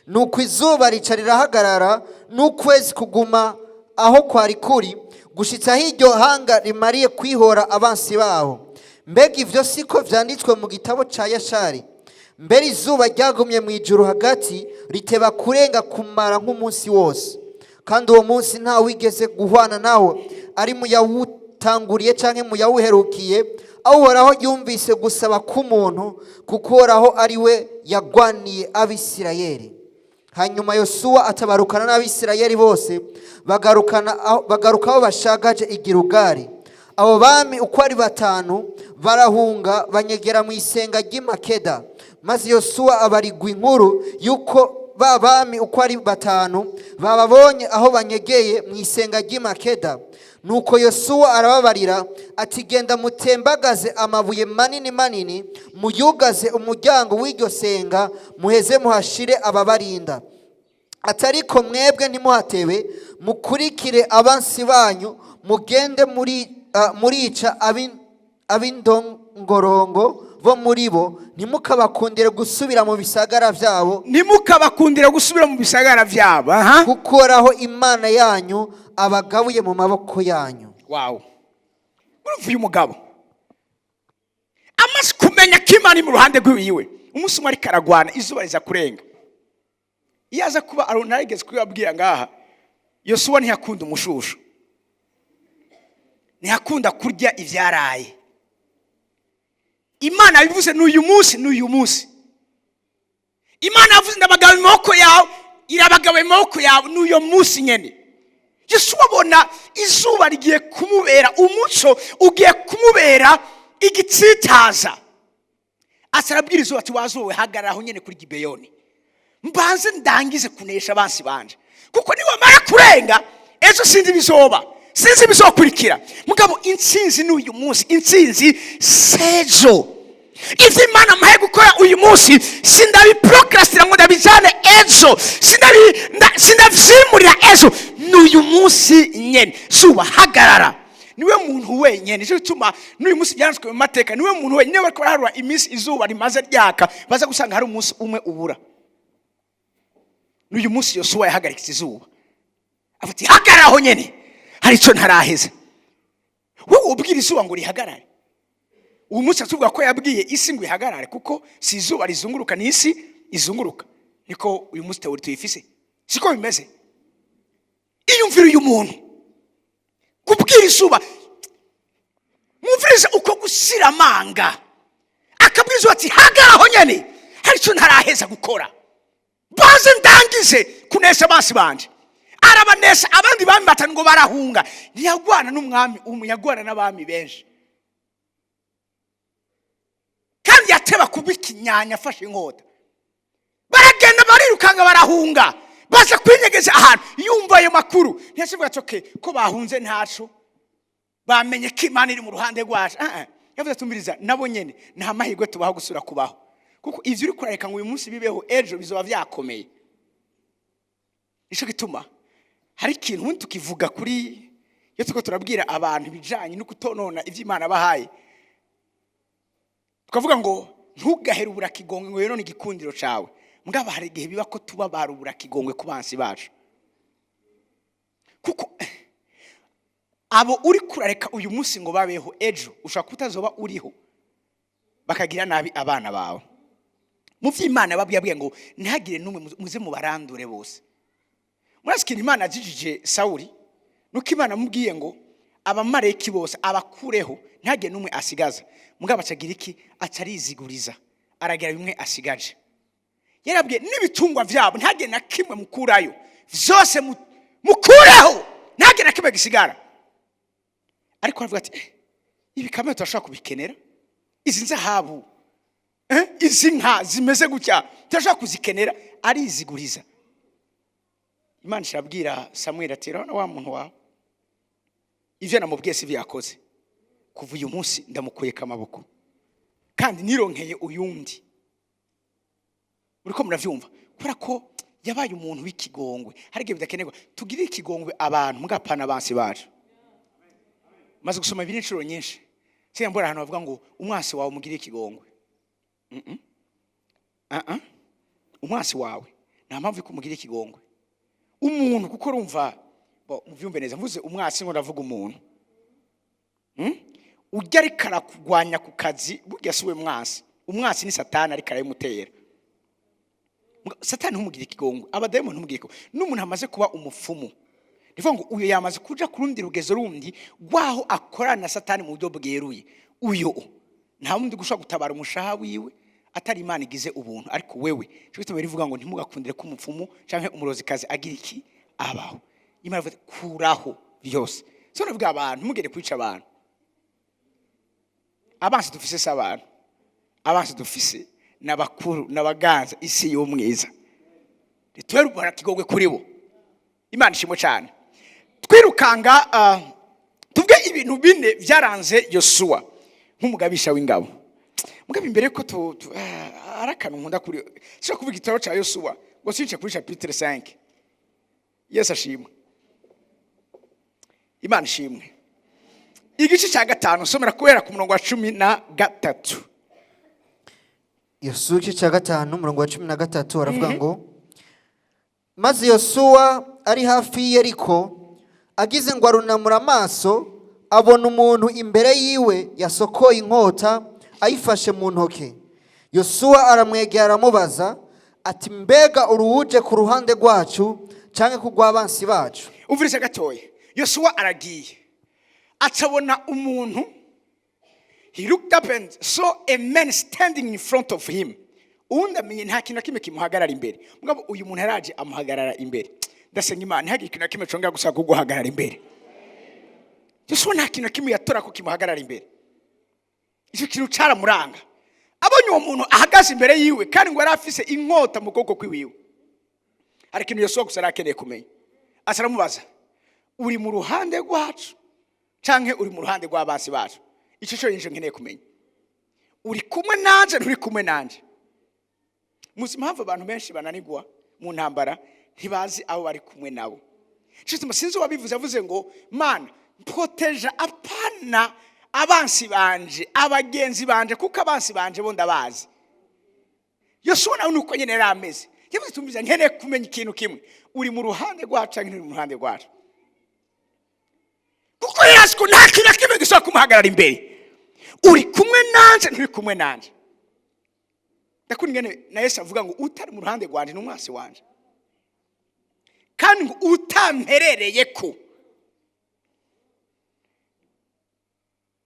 Speaker 2: Nuko izuba rica rirahagarara, n'ukwezi kuguma aho kwari kuri, gushitsa aho iryo hanga rimariye kwihora abansi baho. Mbega ivyo siko vyanditswe mu gitabo ca Yashari? Mbere izuba ryagumye mu ijuru hagati, riteba kurenga kumara nk'umunsi wose. Kandi uwo munsi nta wigeze guhwana nawo, ari mu yawutanguriye canke mu yawuherukiye, aho Uhoraho yumvise gusaba k'umuntu, kuko Uhoraho ari we yagwaniye Abisirayeli. Hanyuma Yosuwa atabarukana n'Abisirayeli bose, bagaruka aho bashagaje i Gilugali. Abo bami uko ari batanu barahunga, banyegera mu isenga ry'i Makeda. Maze Yosuwa abarigwa inkuru y'uko ba bami uko ari batanu bababonye aho banyegeye mu isenga ry'i Makeda. Nuko Yosuwa arababarira ati: "Genda mutembagaze amabuye manini manini, muyugaze umuryango w'iryo senga, muheze muhashire ababarinda." Atariko mwebwe ntimuhatebe, mukurikire abansi banyu, mugende muri murica ab'indongorongo bo muri bo, ntimukabakundire gusubira mu bisagara byabo.
Speaker 1: Ntimukabakundire gusubira mu bisagara byabo, aha.
Speaker 2: Kuko Uhoraho Imana yanyu abagabuye mu maboko yanyu.
Speaker 1: Wawu! Urumva uyu mugabo amaze kumenya ko Imana iri mu ruhande rw'iwiwe, umunsi umwe ariko aragwana, izuba riza kurenga. Iyo aza kuba narigeze kubibabwira ngaha, Yosuwa ntiyakunda umushushu, ntiyakunda kurya ibyaraye. Imana yabivuze, ni uyu munsi, ni uyu munsi. Imana yavuze: "Ndabagaba mu maboko yawe," irabagaba mu maboko yawe, ni uyu munsi nyine. Yosuwa abona izuba rigiye kumubera umuco, ugiye kumubera igitsitaza. Asa arabwira izuba ati: "Wazuwe, hagarara aho nyine kuri Gibeyoni, mbanze ndangize kunesha abansi banje, kuko niwamara kurenga ejo sinzi ibizoba, sinzi ibizokurikira. Mugabo intsinzi ni uyu munsi, intsinzi sejo. Ibyo Imana amaye gukora uyu munsi sindabiprocrastina ngo ndabijyane ejo, sindabyimurira ejo, ni uyu munsi nyene. Zuba, hagarara." Niwe muntu wenyine, nicyo gituma n'uyu munsi byanditswe mu mateka, niwe muntu wenyine bariko baraharura iminsi izuba rimaze ryaka, baza gusanga hari umunsi umwe ubura. N'uyu munsi Yosuwa yahagaritse izuba, avuga ati: "Hagarara aho nyene, hari icyo ntaraheza." Wowe ubwira izuba ngo rihagarare. Uyu munsi tuvuga ko yabwiye isi ngo ihagarare, kuko si izuba rizunguruka, ni isi izunguruka. Niko uyu munsi théorie tuyifise, siko bimeze. Iyumvira uyu muntu kubwira izuba, mwumvirize uko gusira amanga, akabwira izuba ati: "Hagarara aho nyene, hari icyo ntaraheza gukora, baze ndangize kunesha abansi banje." Arabanesha, abandi bami batanu ngo barahunga. Ntiyagwana n'umwami umwe, yagwana n'abami benshi, kandi yateba kuba ikinyanya afashe inkota. Baragenda, barirukanga, barahunga, baza kwinyegeza ahantu. Yumva ayo makuru, ntiyashivuga ati: "Okay, ko bahunze ntaco, bamenye ko Imana iri mu ruhande rwacu." Ah, ah. Yavuze ati: "Umviriza, nabo nyene nta mahirwe tubaho gusubira kubaho, kuko ivyo uri kurareka ngo uyu munsi bibeho, ejo bizoba vyakomeye." Nico gituma hari ikintu ubundi tukivuga kuri iyo turiko turabwira abantu ibijanye no kutonona ivyo Imana bahaye, tukavuga ngo ntugahere uburakigongwe ngo yonone igikundiro cawe. Mugabo hari igihe biba ko tuba barubura kigongwe ku bansi bacu, kuko abo uri kurareka uyu munsi ngo babeho, ejo ushobora kutazoba uriho, bakagira nabi abana bawe. Mu vy'Imana babwiye, abwiye ngo ntihagire n'umwe, muze mubarandure bose. Murazi ikintu Imana yajijije Sawuli? Nuko Imana amubwiye ngo Abamareki bose abakureho, ntihagire n'umwe asigaza. Mugabo acagira iki? Aca ariziguriza, aragira bimwe asigaje. Yarabwiye n'ibitungwa vyabo, ntihagire na kimwe mukurayo, vyose mukureho, ntihagire na kimwe gisigara. Ariko aravuga ati: "Eh, ibi kamwe turashobora kubikenera, izi nzahabu, izi nka zimeze gutya turashobora kuzikenera." Ariziguriza. Imana irabwira Samweli ati: "Urabona wa muntu wawe, ivyo namubwiye si byo yakoze. Kuva uyu munsi ndamukuyeko amaboko kandi nironkeye uyundi." Uriko muravyumva? Kubera ko yabaye umuntu w'ikigongwe. Hari igihe bidakenerwa tugirire ikigongwe abantu, mugapana abansi bacu. Maze gusoma ibiri inshuro nyinshi, mbora ahantu bavuga ngo umwansi wawe umugirire ikigongwe. Ah ah. Umwansi wawe nta mpamvu yo kumugira ikigongwe umuntu, kuko urumva bo muvyumve neza, mvuze umwansi ngo ndavuga umuntu. Ujya ariko arakugwanya ku kazi, burya si we mwansi. Umwansi ni Satani ariko arabimutera. Satani ntumugire ikigongwe, abadayimoni ntumugire ikigongwe. N'umuntu amaze kuba umupfumu, ni ukuvuga ngo uyu yamaze kuja ku rundi rugezo rundi rwaho akorana na Satani mu buryo bweruye. Uyo nta wundi gushobora gutabara umushaha wiwe atari Imana igize ubuntu. Ariko wewe cyo gituma rivuga ngo ntimugakundire ko umupfumu canke umurozikazi agira iki? Abaho. Imana ivuga iti, kuraho byose. So ndavuga abantu, ntimugere kwica abantu. Abansi dufise si abantu, abansi dufise n'abakuru n'abaganza isi y'umwiza. Ntitube kigogwe kuri bo. Imana ishimwe cyane. Twirukanga, tuvuge ibintu bine byaranze Yosuwa nk'umugabisha w'ingabo. Mugabo imbere ko hari akantu nkunda kuri, sio kuvuga igitabo cya Yosuwa ngo since kuri chapitre 5. Yesu ashimwe, Imana ishimwe. Igice cya 5, somera kubera ku murongo wa 13.
Speaker 2: Yosuwa igice cya 5, umurongo wa 13, aravuga ngo: "Maze Yosuwa ari hafi y'i Yeriko, agize ngo arunamura amaso, abona umuntu imbere yiwe yasokoye inkota ayifashe mu ntoke. Yosuwa aramwegera, aramubaza ati: 'Mbega uruwuje ku ruhande rwacu cyangwa ku rw'abansi bacu?'"
Speaker 1: Umvise gatoya, Yosuwa aragiye, acabona umuntu. He looked up and saw a man standing in front of him. Uwundi amenye nta kintu na kimwe kimuhagarara imbere, mugabo uyu muntu yaraje amuhagarara imbere. Ndasenga Imana ntihagire ikintu na kimwe congera gusa kuguhagarara imbere. Yosuwa nta kintu na kimwe yatora ko kimuhagarara imbere. Icyo kintu caramuranga. Abonye uwo muntu ahagaze imbere yiwe, kandi ngo yari afise inkota mu kuboko kwiwiwe, hari ikintu Yosuwa gusa yari akeneye kumenya. Aca aramubaza: "Uri mu ruhande rwacu canke uri mu ruhande rw'abansi bacu? Icyo cyo yinje nkeneye kumenya. Uri kumwe nanje, nturi kumwe nanje?" Muzi impamvu abantu benshi bananigwa mu ntambara? Ntibazi abo bari kumwe nabo. Nshuti, sinzi uwabivuze, avuze ngo: "Mana, mproteja apana abansi banje, abagenzi banje, kuko abansi banje bo ndabazi." Yosuwa nawe nuko nyene yari ameze. Yavuze: "Tumviza, nkeneye kumenya ikintu kimwe: uri mu ruhande rwacu canke nturi mu ruhande rwacu?" Kuko yari azi ko nta kintu na kimwe gishobora kumuhagarara imbere. Uri kumwe nanje, nturi kumwe nanje? Ndakunda ingene na Yesu avuga ngo utari mu ruhande rwanje ni umwasi wanje, kandi ngo utamperereye ko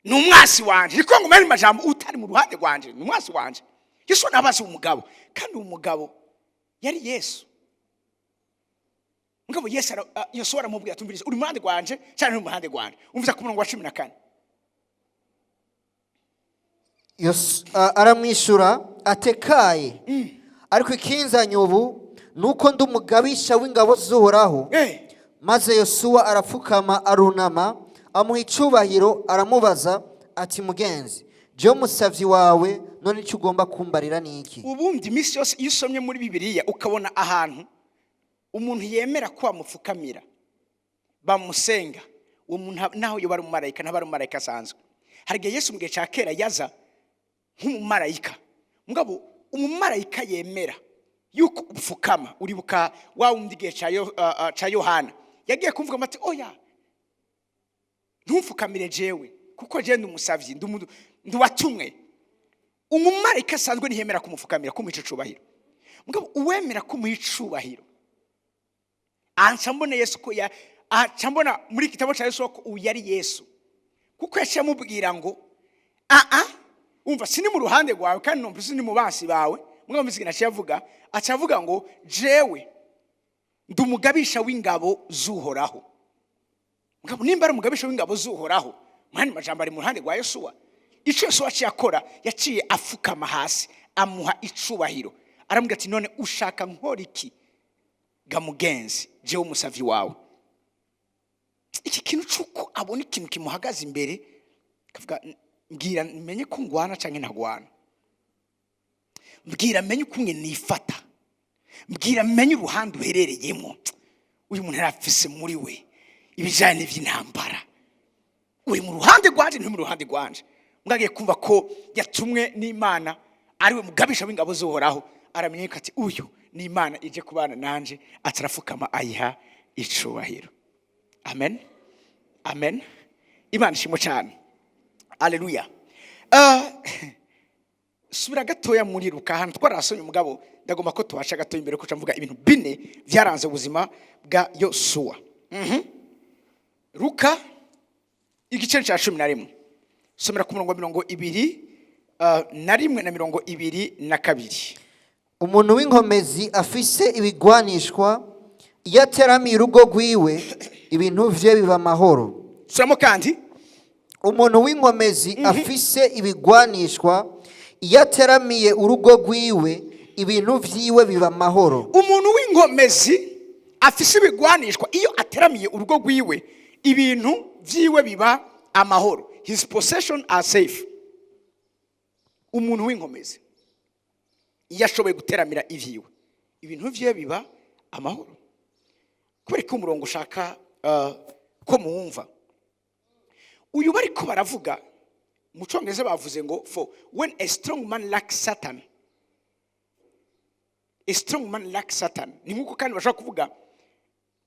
Speaker 1: ni umwasi wanje. Niko ngo mani majambo, utari mu ruhande rwanje ni umwasi wanje. Yesu nabaze umugabo, kandi uwo mugabo yari Yesu. Mugabo Yesu Yosuwa aramubwira: "Tumvirize, uri mu ruhande rwanje cyangwa nturi mu ruhande rwanje?" Umviza ku murongo wa 14.
Speaker 2: Aramwishyura atekaye: "Ariko ikinzanye ubu ni uko ndi umugabisha w'ingabo z'Uhoraho." Maze Yosuwa arapfukama, arunama, amuha icyubahiro, aramubaza ati: "Mugenzi, jewe umusavyi wawe, none icyo ugomba kumbarira ni iki?"
Speaker 1: Ubundi iminsi yose iyo usomye muri Bibiliya ukabona ahantu umuntu yemera ko bamupfukamira, bamusenga, uwo muntu naho yoba ari umumarayika, ntaba ari umumarayika asanzwe. Hari igihe Yesu mu gihe cya kera yaza nk'umumarayika. Mugabo umumarayika yemera yuko upfukama, uribuka wa wundi igihe ca Yohana yagiye kumvuga ati: "Oya, ntumfukamire jewe, kuko jewe ndi umusavyi, ndi uwatumwe." Umumarayika asanzwe ntiyemera kumupfukamira, kumuha ico cubahiro. Mugabo uwemera kumuha icubahiro, anca mbona Yesu ko ya aca mbona muri igitabo cya Yesu ko uyu yari Yesu, kuko yaciye amubwira ngo: "Aa, umva, sini mu ruhande rwawe kandi numva sini mu bansi bawe." Mugabo miziki aciye avuga, aca avuga ngo: "Jewe ndi umugabisha w'ingabo z'Uhoraho." Mugabo nimba ari umugabisha w'ingabo z'Uhoraho, mwani majambo ari mu ruhande rwa Yosuwa. Icyo Yosuwa aciye akora, yaciye afukama hasi, amuha icubahiro, aramubwira ati: "None ushaka nkora iki ga mugenzi, jewe umusavyi wawe?" Iki kintu cy'uko abona ikintu kimuhagaze imbere, akavuga: "Mbwira menye ko ngwana canke ntagwana, mbwira menye ukunge nifata, mbwira menye uruhande uherereyemo." Uyu muntu yarafise muri we ibijyanye n'iby'intambara: uri mu ruhande rwanje, nturi mu ruhande rwanje? Mwagiye kumva ko yatumwe n'Imana, ariwe mugabisha w'ingabo z'Uhoraho, aramenya yuko ati: "Uyu ni Imana ije kubana nanje." Atarafukama, ayiha icubahiro. Amen, amen. Imana ishimwe cyane, aleluya. Subira gatoya muri Luka, ahantu twarasomye, umugabo ndagomba ko tubasha gatoya imbere kuca mvuga ibintu bine byaranze ubuzima bwa Yosuwa. Luka igice cya 11, somera ku murongo wa 21 na 22.
Speaker 2: Umuntu w'inkomezi afise ibigwanishwa, iyo ateramiye urugo rwiwe, ibintu vye biba amahoro.
Speaker 1: Suramo kandi.
Speaker 2: Umuntu w'inkomezi afise ibigwanishwa, iyo ateramiye urugo rwiwe, ibintu vyiwe biba amahoro.
Speaker 1: Umuntu w'inkomezi afise ibigwanishwa, iyo ateramiye urugo rwiwe, ibintu vyiwe biba amahoro. His possession are safe. Umuntu w'inkomezi iyo ashoboye guteramira ivyiwe, ibintu vyiwe biba amahoro. Kubera ko umurongo ushaka ko muwumva uyu bariko baravuga, mu Cyongereza bavuze ngo: "For when a strong man lacks Satan." A strong man lacks Satan ni nk'uko kandi bashobora kuvuga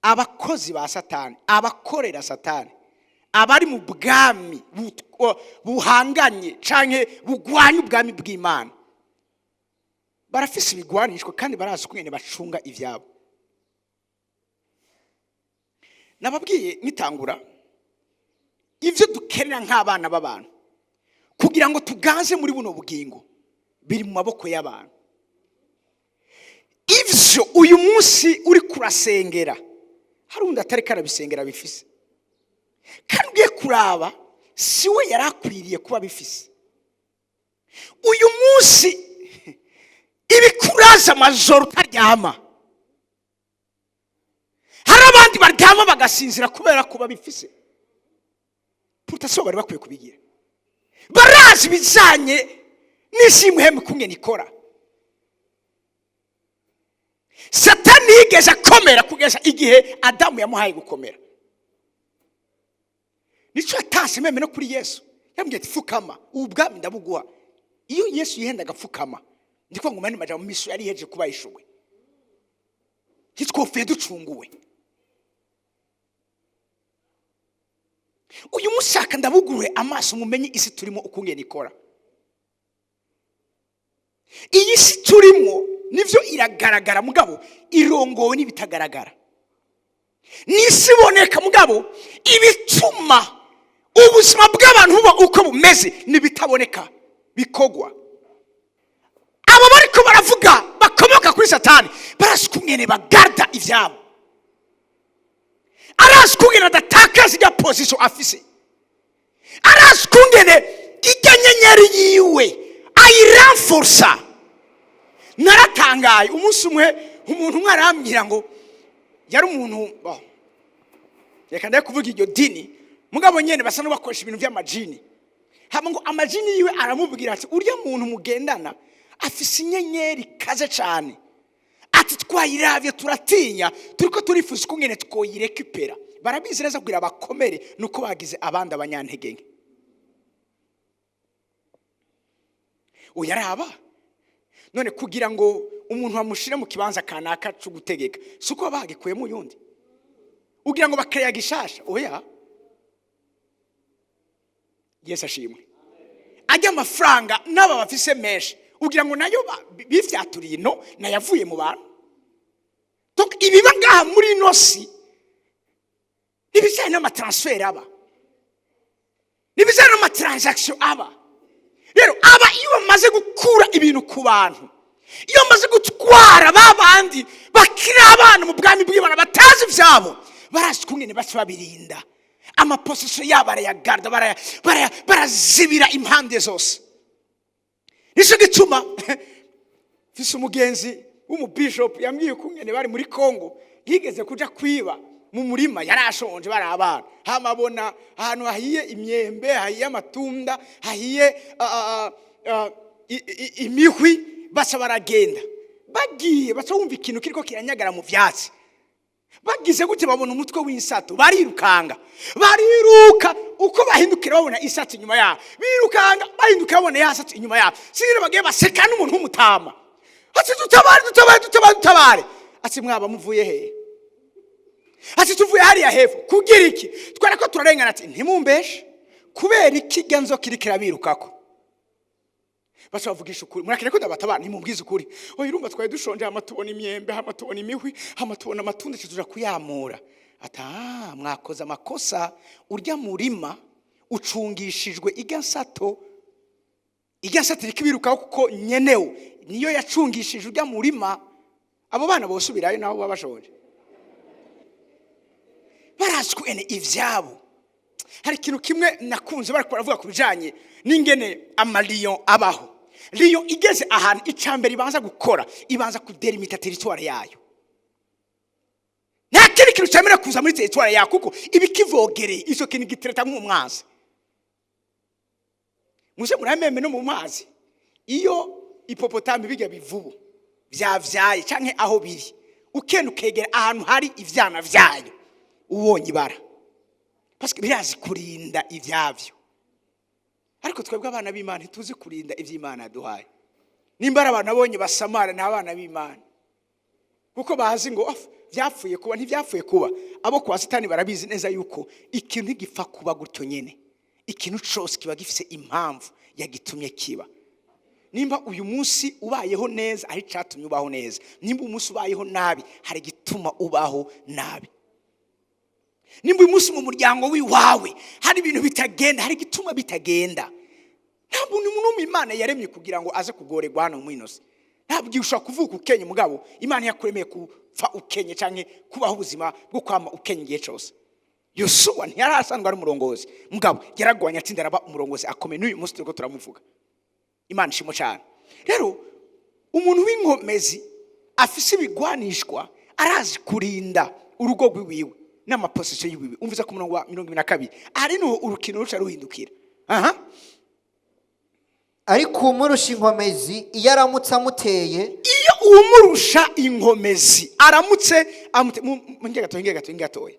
Speaker 1: abakozi ba Satani, abakorera Satani, abari mu bwami buhanganye canke bugwanya ubwami bw'Imana, barafise ibigwanishwa kandi barazi ukungene bacunga ivyabo. Nababwiye nitangura, ivyo dukenera nk'abana b'abantu kugira ngo tuganze muri buno bugingo biri mu maboko y'abantu. Ivyo uyu munsi uri kurasengera, hari undi atari karabisengera bifise, kandi ugiye kuraba si we yari akwiriye kuba bifise. Uyu munsi ibikuraza amajoro utaryama, hari abandi baryama bagasinzira kubera kuba bifise. Puta si bo bari bakwiye kubigira, barazi ibijyanye n'ishimwe kungene ikora. Satani yigeze akomera kugeza igihe Adamu yamuhaye gukomera. Nicyo yatashye même no kuri Yesu, yambwiye ati: "Pfukama, ubu bwami ndabuguha." Iyo Yesu yihenda agapfukama, ndi kuvuga ngo mani majambo miso yari ihejeje kuba yishuwe, ntitwopfuye ducunguwe. Uyu mushaka ndabugurure amaso mumenye isi turimo ukungene ikora. Iyi si turimo nivyo iragaragara, mugabo irongowe n'ibitagaragara. N'isi iboneka, mugabo ibituma ubuzima bw'abantu buba uko bumeze n'ibitaboneka bikogwa. Abo bariko baravuga bakomoka kuri Satani barazi ukungene bagarda ivyabo, arazi ukungene adatakaza irya position afise, arazi ukungene irya nyenyeri yiwe ayiramforsa. Naratangaye umunsi umwe, umuntu umwe arambwira ngo yari umuntu, oh, reka ndaye kuvuga iryo dini, mugabo nyene basa n'abakoresha ibintu by'amajini. Hama ngo amajini yiwe aramubwira ati: "Urya muntu mugendana afise inyenyeri ikaze cane," ati: "Twayiravye turatinya, turiko turifuza ukungene twoyirekipera." Barabizi neza kugira bakomere nuko bagize abandi abanyantege nke. Uyaraba none, kugira ngo umuntu bamushire mu kibanza kanaka cyo gutegeka, si uko bagikuyemo uyundi ugira ngo bakeya gishasha? Oya. Yesu ashimwe. Ajya amafaranga n'aba bafise menshi, ugira ngo nayo bifyaturiye ino nayavuye mu bantu. Donc ibiba ngaha muri ino si n'ibijyanye n'amatransfert aba, n'ibijyanye n'amatransaction aba. Rero aba iyo bamaze gukura ibintu ku bantu, iyo bamaze gutwara ba bandi bakiri abana mu bwami bw'Imana batazi ibyabo, barazi ukungene baca babirinda. Amapossessions yabo barayagarda, barazibira impande zose. Nicyo gituma mfise umugenzi w'umubishopu yambwiye ukungene bari muri Kongo, yigeze kuja kwiba mu murima. Yari ashonje, bari abana, hama abona ahantu hahiye imyembe, hahiye amatunda, hahiye imihwi. Baca baragenda. Bagiye, baca bumva ikintu kiriko kiranyagara mu vyatsi. Bagize gute, babona umutwe w'insato. Barirukanga, bariruka, uko bahindukira babona insato inyuma yabo. Birukanga, bahindukira babona ya nsato inyuma yabo. Sinzi, bagiye baseka n'umuntu w'umutama ati: "Dutabare, dutabare, dutabare, dutabare!" Ati: "Mwaba muvuye hehe?" Ati: "Tuvuye hariya hepfo." "Kugira iki?" "Twara ko turarengana." Ati: "Ntimumbeshe, kubera iki irya nzoka iriko irabirukako?" Baca bavugisha ukuri: "Murakene ko ndabatabara, ntimubwize ukuri." "Oya, urumva twari dushonje, hama tubona imyembe, hama tubona imihwi, hama tubona amatunda, tuja kuyamura." Ati: "Ah, mwakoze amakosa. Urya murima ucungishijwe irya nsato. Irya nsato iriko ibirukaho kuko nyenewe niyo yacungishije urya murima." Abo bana bosubirayo nabo baba bashonje? Barazi ko ene ivyabo. Hari ikintu kimwe nakunze bariko baravuga ku bijanye n'ingene amalion abaho. Lion igeze ahantu, icambere ibanza gukora, ibanza kudelimita territoire yayo. Nta kindi kintu cyemerewe kuza muri territoire yayo, kuko iba ikivogereye. Icyo kintu gitereta nk'umwanzi. Muze murameme no mu mazi, iyo hippopotame, bijya bivubu vyavyaye canke aho biri, ukenda ukegera ahantu hari ivyana vyayo, ubonye ibara, parce que birazi kurinda ivyavyo. Ariko twebwe abana b'Imana ntituzi kurinda ivy'Imana yaduhaye. Nimba ari abantu abonye basamara, ni abana b'Imana, kuko bazi ngo: "Of, vyapfuye kuba." Ntivyapfuye kuba. Abo kwa Satani barabizi neza yuko ikintu ntigipfa kuba gutyo nyene. Ikintu cose kiba gifise impamvu yagitumye kiba. Nimba uyu munsi ubayeho neza, hari icatumye ubaho neza. Nimba uyu munsi ubayeho nabi, hari igituma ubaho nabi. Nimba uyu munsi mu muryango w'iwawe hari ibintu bitagenda, hari igituma bitagenda. Nta muntu n'umwe Imana yaremye kugira ngo aze kugorerwa hano mu ino si. Ntabwo ushobora kuvuka ukenye, mugabo Imana yakuremeye gupfa ukenye canke kubaho ubuzima bwo kwama ukenye igihe cyose. Yosuwa ntiyari asanzwe ari umurongozi, mugabo yaragwanye, atsinda, araba umurongozi akomeye. N'uyu munsi turiko turamuvuga. Imana ishimo cyane. Rero umuntu w'inkomezi afise ibigwanishwa arazi kurinda urugo rw'iwiwe n'amapossessions y'iwiwe. Umviza ku murongo wa 22, ari niho urukino ruca ruhindukira aha.
Speaker 2: Ariko umurusha inkomezi iyo aramutse amuteye,
Speaker 1: Iyo uwumurusha inkomezi aramutse nge gatoya, nge gatoya, nge gatoya.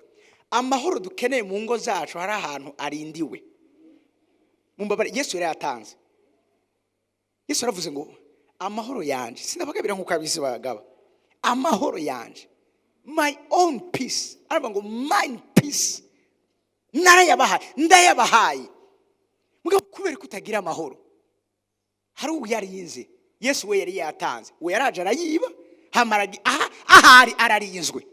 Speaker 1: Amahoro dukeneye mu ngo zacu, hari ahantu arindiwe. Mumbabare, Yesu yari yatanze. Yesu yaravuze ngo: "Amahoro yanje sindabagabira nk'uko abisi bagaba. Amahoro yanje, my own peace." Aravuga ngo: "Mine peace narayabahaye, ndayabahaye." Mugabo kubera ko utagira amahoro, hari uwo yarinze. Yesu we yari yatanze, we yaraje arayiba, hamara aha ahari ararinzwe.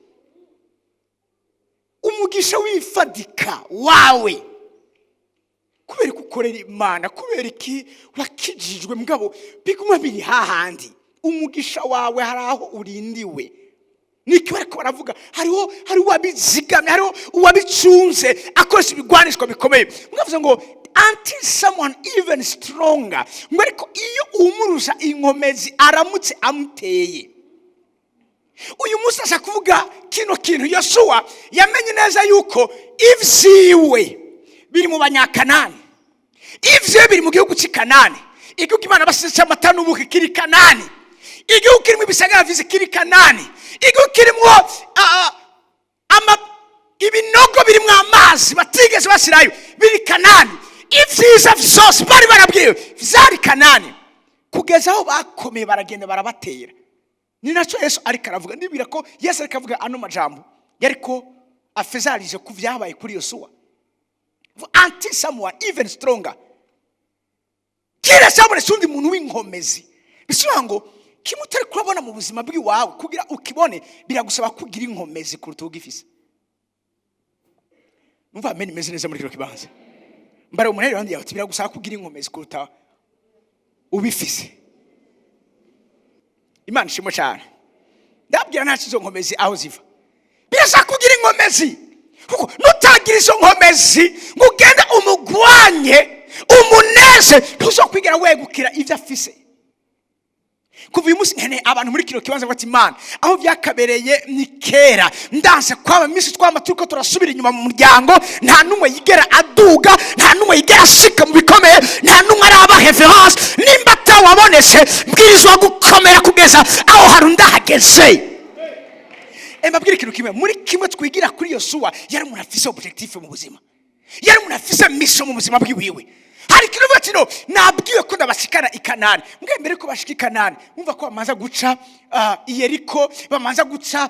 Speaker 1: Umugisha wifadika wawe, kubera ko ukorera Imana, kubera iki wakijijwe, mugabo biguma biri hahandi, umugisha wawe hari aho urindiwe. Niki bariko baravuga? Hariho, hari uwabizigamye, hariho uwabicunze akoresha ibigwanishwa bikomeye. Mwavuze ngo until someone even stronger, ngo ariko iyo umurusha inkomezi aramutse amuteye. Uyu munsi ashaka kuvuga kino kintu: Yosuwa yamenye neza yuko ivyiwe biri mu Banyakanani, ivyiwe biri mu gihugu cy'i Kanani, igihugu Imana basize cy'amata n'ubuki kiri Kanani, igihugu kirimo ibisagara vyiza kiri Kanani, igihugu kirimo ibinogo birimo amazi batigeze bashyirayo biri Kanani. Ibyiza vyose bari barabwiwe vyari Kanani, kugeza aho bakomeye baragenda barabatera. Ni nacyo Yesu ariko aravuga. Nibwira ko Yesu ariko avuga ano majambo yariko afezarije ku vyabaye kuri Yosuwa, until someone even stronger. Kiretse habonetse undi muntu w'inkomezi. Bisobanura ngo kimwe utari kurabona mu buzima bw'iwawe, kugira ukibone biragusaba kugira inkomezi kuruta ugifise. Numva amen imeze neza muri kino kibanza. Mbara umuntu ari iruhande yawe ati: "Biragusaba kugira inkomezi kuruta ubifise." Imana ishimwe cyane. Ndabwira nta izo nkomezi aho ziva. Birasaba kugira inkomezi, kuko nutagira izo nkomezi ngo ugende umugwanye, umuneze, ntuzokwigera wegukira ibyo afise. Kuva uyu munsi nkeneye abantu muri kino kibanza bati: "Imana, aho byakabereye ni kera. Ndanse kwaba iminsi twama turiko turasubira inyuma mu muryango. Nta n'umwe yigera aduga, nta n'umwe yigera ashika mu bikomeye, nta n'umwe araba référence. Nimba atawabonetse, mbwirizwa gukomera kugeza aho hari ndahageze." Mbabwire ikintu kimwe muri kimwe twigira kuri Yosuwa: yari umuntu afise objectif mu buzima, yari umuntu afise mission mu buzima bwiwiwe. Hari ikintu uvuga ati: "No nabwiwe ko ndabashikana i Kanani." Mbwe mbere ko bashika i Kanani, wumva ko bamanza guca i Yeriko, bamanza guca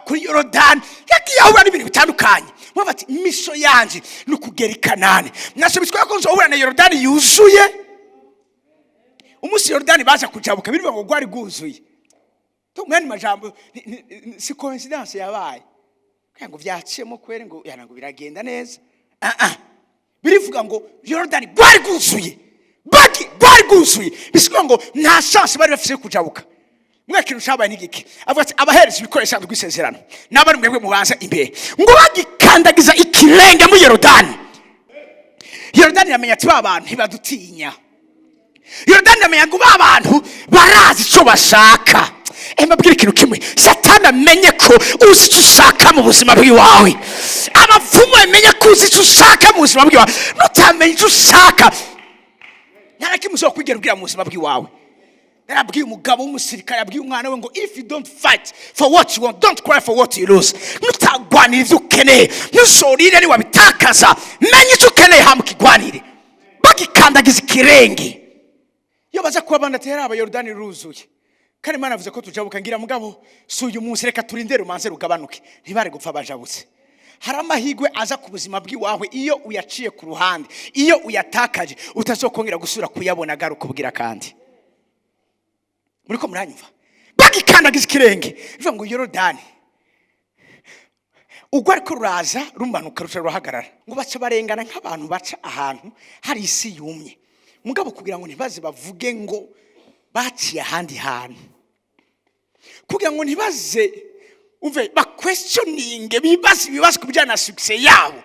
Speaker 1: kuri Yorodani. Yagiye ahura n'ibintu bitandukanye. Mwumva ati: "Mission yanje ni ukugera i Kanani." Nasho bitwaye ko nzohura na Yorodani yuzuye. Umunsi Yorodani baza kujabuka, birivuga ngo rwari rwuzuye. Mu yandi majambo, si coincidence yabaye kugira ngo byaciyemo kwere ngo yana ngo biragenda neza. Ah ah, birivuga ngo Yorodani rwari rwuzuye, bagi rwari rwuzuye. Bisigura ngo nta chance bari bafise yo kujabuka. Mwe kintu cabaye n'igiki? Avuga ati: "Abahereza ibikoresho rw'isezerano n'abari mwebwe mubanza imbere." Ngo bagikandagiza ikirenge muri Yorodani, Yorodani yamenya ati: "Ba bantu ntibadutinya." Yorodani yamenya ngo ba bantu barazi icyo bashaka. Mbabwire ikintu kimwe: Satani amenye ko uzi icyo ushaka mu buzima bw'iwawe, abapfumu bamenye ko uzi icyo ushaka mu buzima bw'iwawe. Nutamenya icyo ushaka, nta na kimwe ushobora kwigera ubwira mu buzima bw'iwawe. Yarabwiye umugabo w'umusirikare, yabwiye umwana we ngo: "If you don't fight for what you want, don't cry for what you lose." Nutagwanira ibyo ukeneye, ntuzorire niwabitakaza. Menya icyo ukeneye hama ukigwanire. Bagikandagiza ikirenge, iyo baza kuba abandi ati: "Aba Yorodani ruzuye kandi Imana yavuze ko tujabuka, ngira mugabo si uyu munsi, reka turinde rumanze rugabanuke," ntibari gupfa bajabutse. Hari amahirwe aza ku buzima bw'iwawe, iyo uyaciye ku ruhande, iyo uyatakaje, utazokongera gusubira kuyabona agaruka ubwira. Kandi muri ko muranyumva? Bagikandagiza ikirenge, bivuga ngo Yorodani ubwo ariko ruraza rumanuka, ruca rurahagarara. Ngo baca barengana nk'abantu baca ahantu hari isi yumye. Mugabo kugira ngo ntibaze bavuge ngo baciye ahandi hantu, kugira ngo ntibaze umve baquestioninge, bibaze ibibazo ku bijyanye na succès yabo,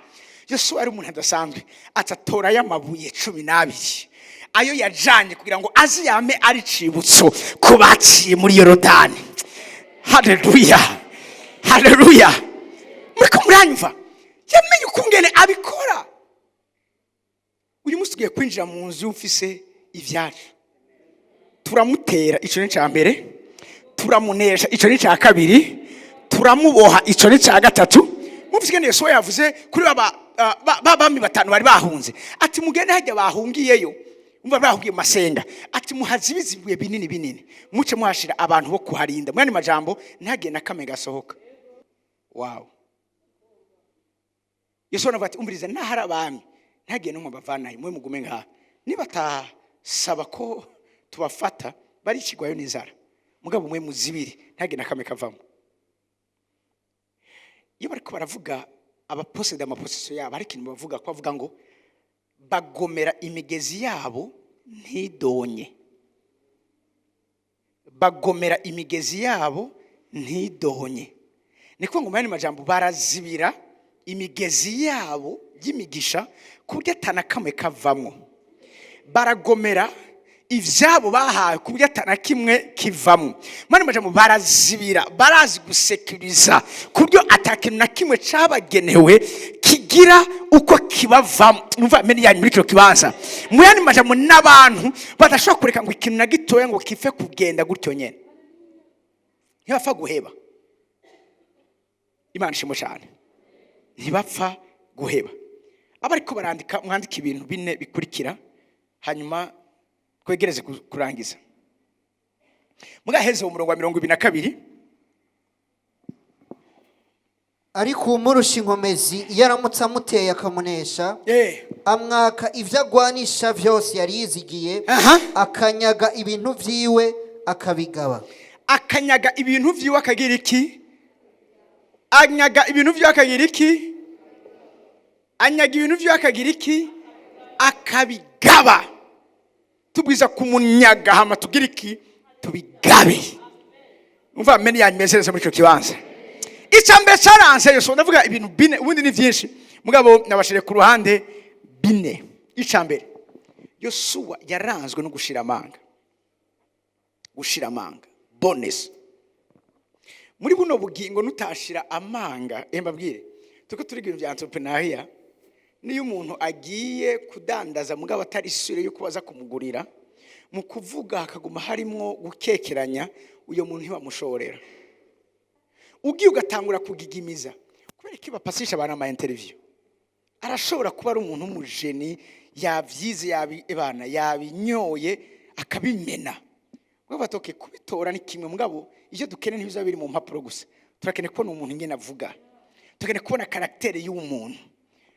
Speaker 1: Yosuwa yari umuntu adasanzwe. Atatora y'amabuye 12 ayo yajanye kugira ngo aziyame ari cibutso ko baciye muri Yorodani. Haleluya, haleluya! Muriko muranyumva? Yamenye ukungene abikora. Uyu munsi tugiye kwinjira mu nzu ufise ibyacu. Turamutera, icyo ni icya mbere. Turamunesha, icyo ni icya kabiri. Turamuboha, icyo ni icya gatatu. Mwumvise ingene Yosuwa yavuze kuri ba bami batanu bari bahunze, ati: "Mugende hajya bahungiyeyo." Umva, bahungiye mu masenga, ati: "Muhazibize ibibuye binini binini, muce muhashira abantu bo kuharinda." Mu yandi majambo, ntihagire na kamwe gasohoka. Wawu! Yosuwa aravuga ati: "Umviriza, nahari abami, ntihagire n'umwe bavanayo, mwe mugume ngaha. Nibatasaba ko tubafata, baricigwayo n'inzara. Mugabo mwe muzibire, ntihagire na kamwe kavamo." Iyo bariko baravuga abaposséda amapossessions yabo, hari ikintu bavuga ko bavuga ngo bagomera imigezi yabo ntidonye, bagomera imigezi yabo ntidonye. Ni kuvuga ngo mu yandi majambo, barazibira imigezi yabo y'imigisha ku buryo atana kamwe kavamwo. Baragomera ibyabo bahawe ku buryo atana kimwe kivamo. Mu yandi majambo, barazibira, barazi gusekuriza ku buryo atakintu na kimwe cyabagenewe kigira uko kibavamo. Numva amen yanyu muri kino kibanza. Mu yandi majambo, n'abantu badashobora kureka ngo ikintu na gitoya ngo kife kugenda gutyo nyene. Ntibapfa guheba. Imana ishimwe cyane. Ntibapfa guheba. Aba ariko barandika, mwandika ibintu bine bikurikira, hanyuma twegereze kurangiza. Mugaheze umurongo wa 22.
Speaker 2: Ariko uwumurusha inkomezi, iyo aramutse amuteye akamunesha, Amwaka ivyo agwanisha vyose yari yizigiye, akanyaga ibintu vyiwe akabigaba.
Speaker 1: Akanyaga ibintu vyiwe akagira iki? Anyaga ibintu vyiwe akagira iki? Anyaga ibintu vyiwe akagira iki? Akabigaba. Tubwiza kumunyaga, hama tugira iki? Tubigabe. Umva ameni yanyu mezereza muri icyo kibanza. Icya mbere cyaranze Yosuwa, ndavuga ibintu bine, ubundi ni byinshi, mugabo nabashire ku ruhande bine. Icya mbere, Yosuwa yaranzwe no gushira amanga, gushira amanga, boldness. Muri buno bugingo nutashira amanga, mbabwire, tuko turiga ibintu bya entrepreneuriat. Niyo umuntu agiye kudandaza mugabo atari sûr yuko baza kumugurira, mu kuvuga hakaguma harimwo gukekeranya, uyo muntu ntibamushorera. Ugiye ugatangura kugigimiza, kubera ko bapasisha abantu ama interview, arashobora kuba ari umuntu w'umujeni, yabyize, yabibana, yabinyoye, akabimena. Ubwo batoke kubitora ni kimwe, mugabo ibyo dukeneye ntibizaba biri mu mpapuro gusa. Turakeneye kubona umuntu ingene avuga, turakeneye kubona caractère y'uwo muntu,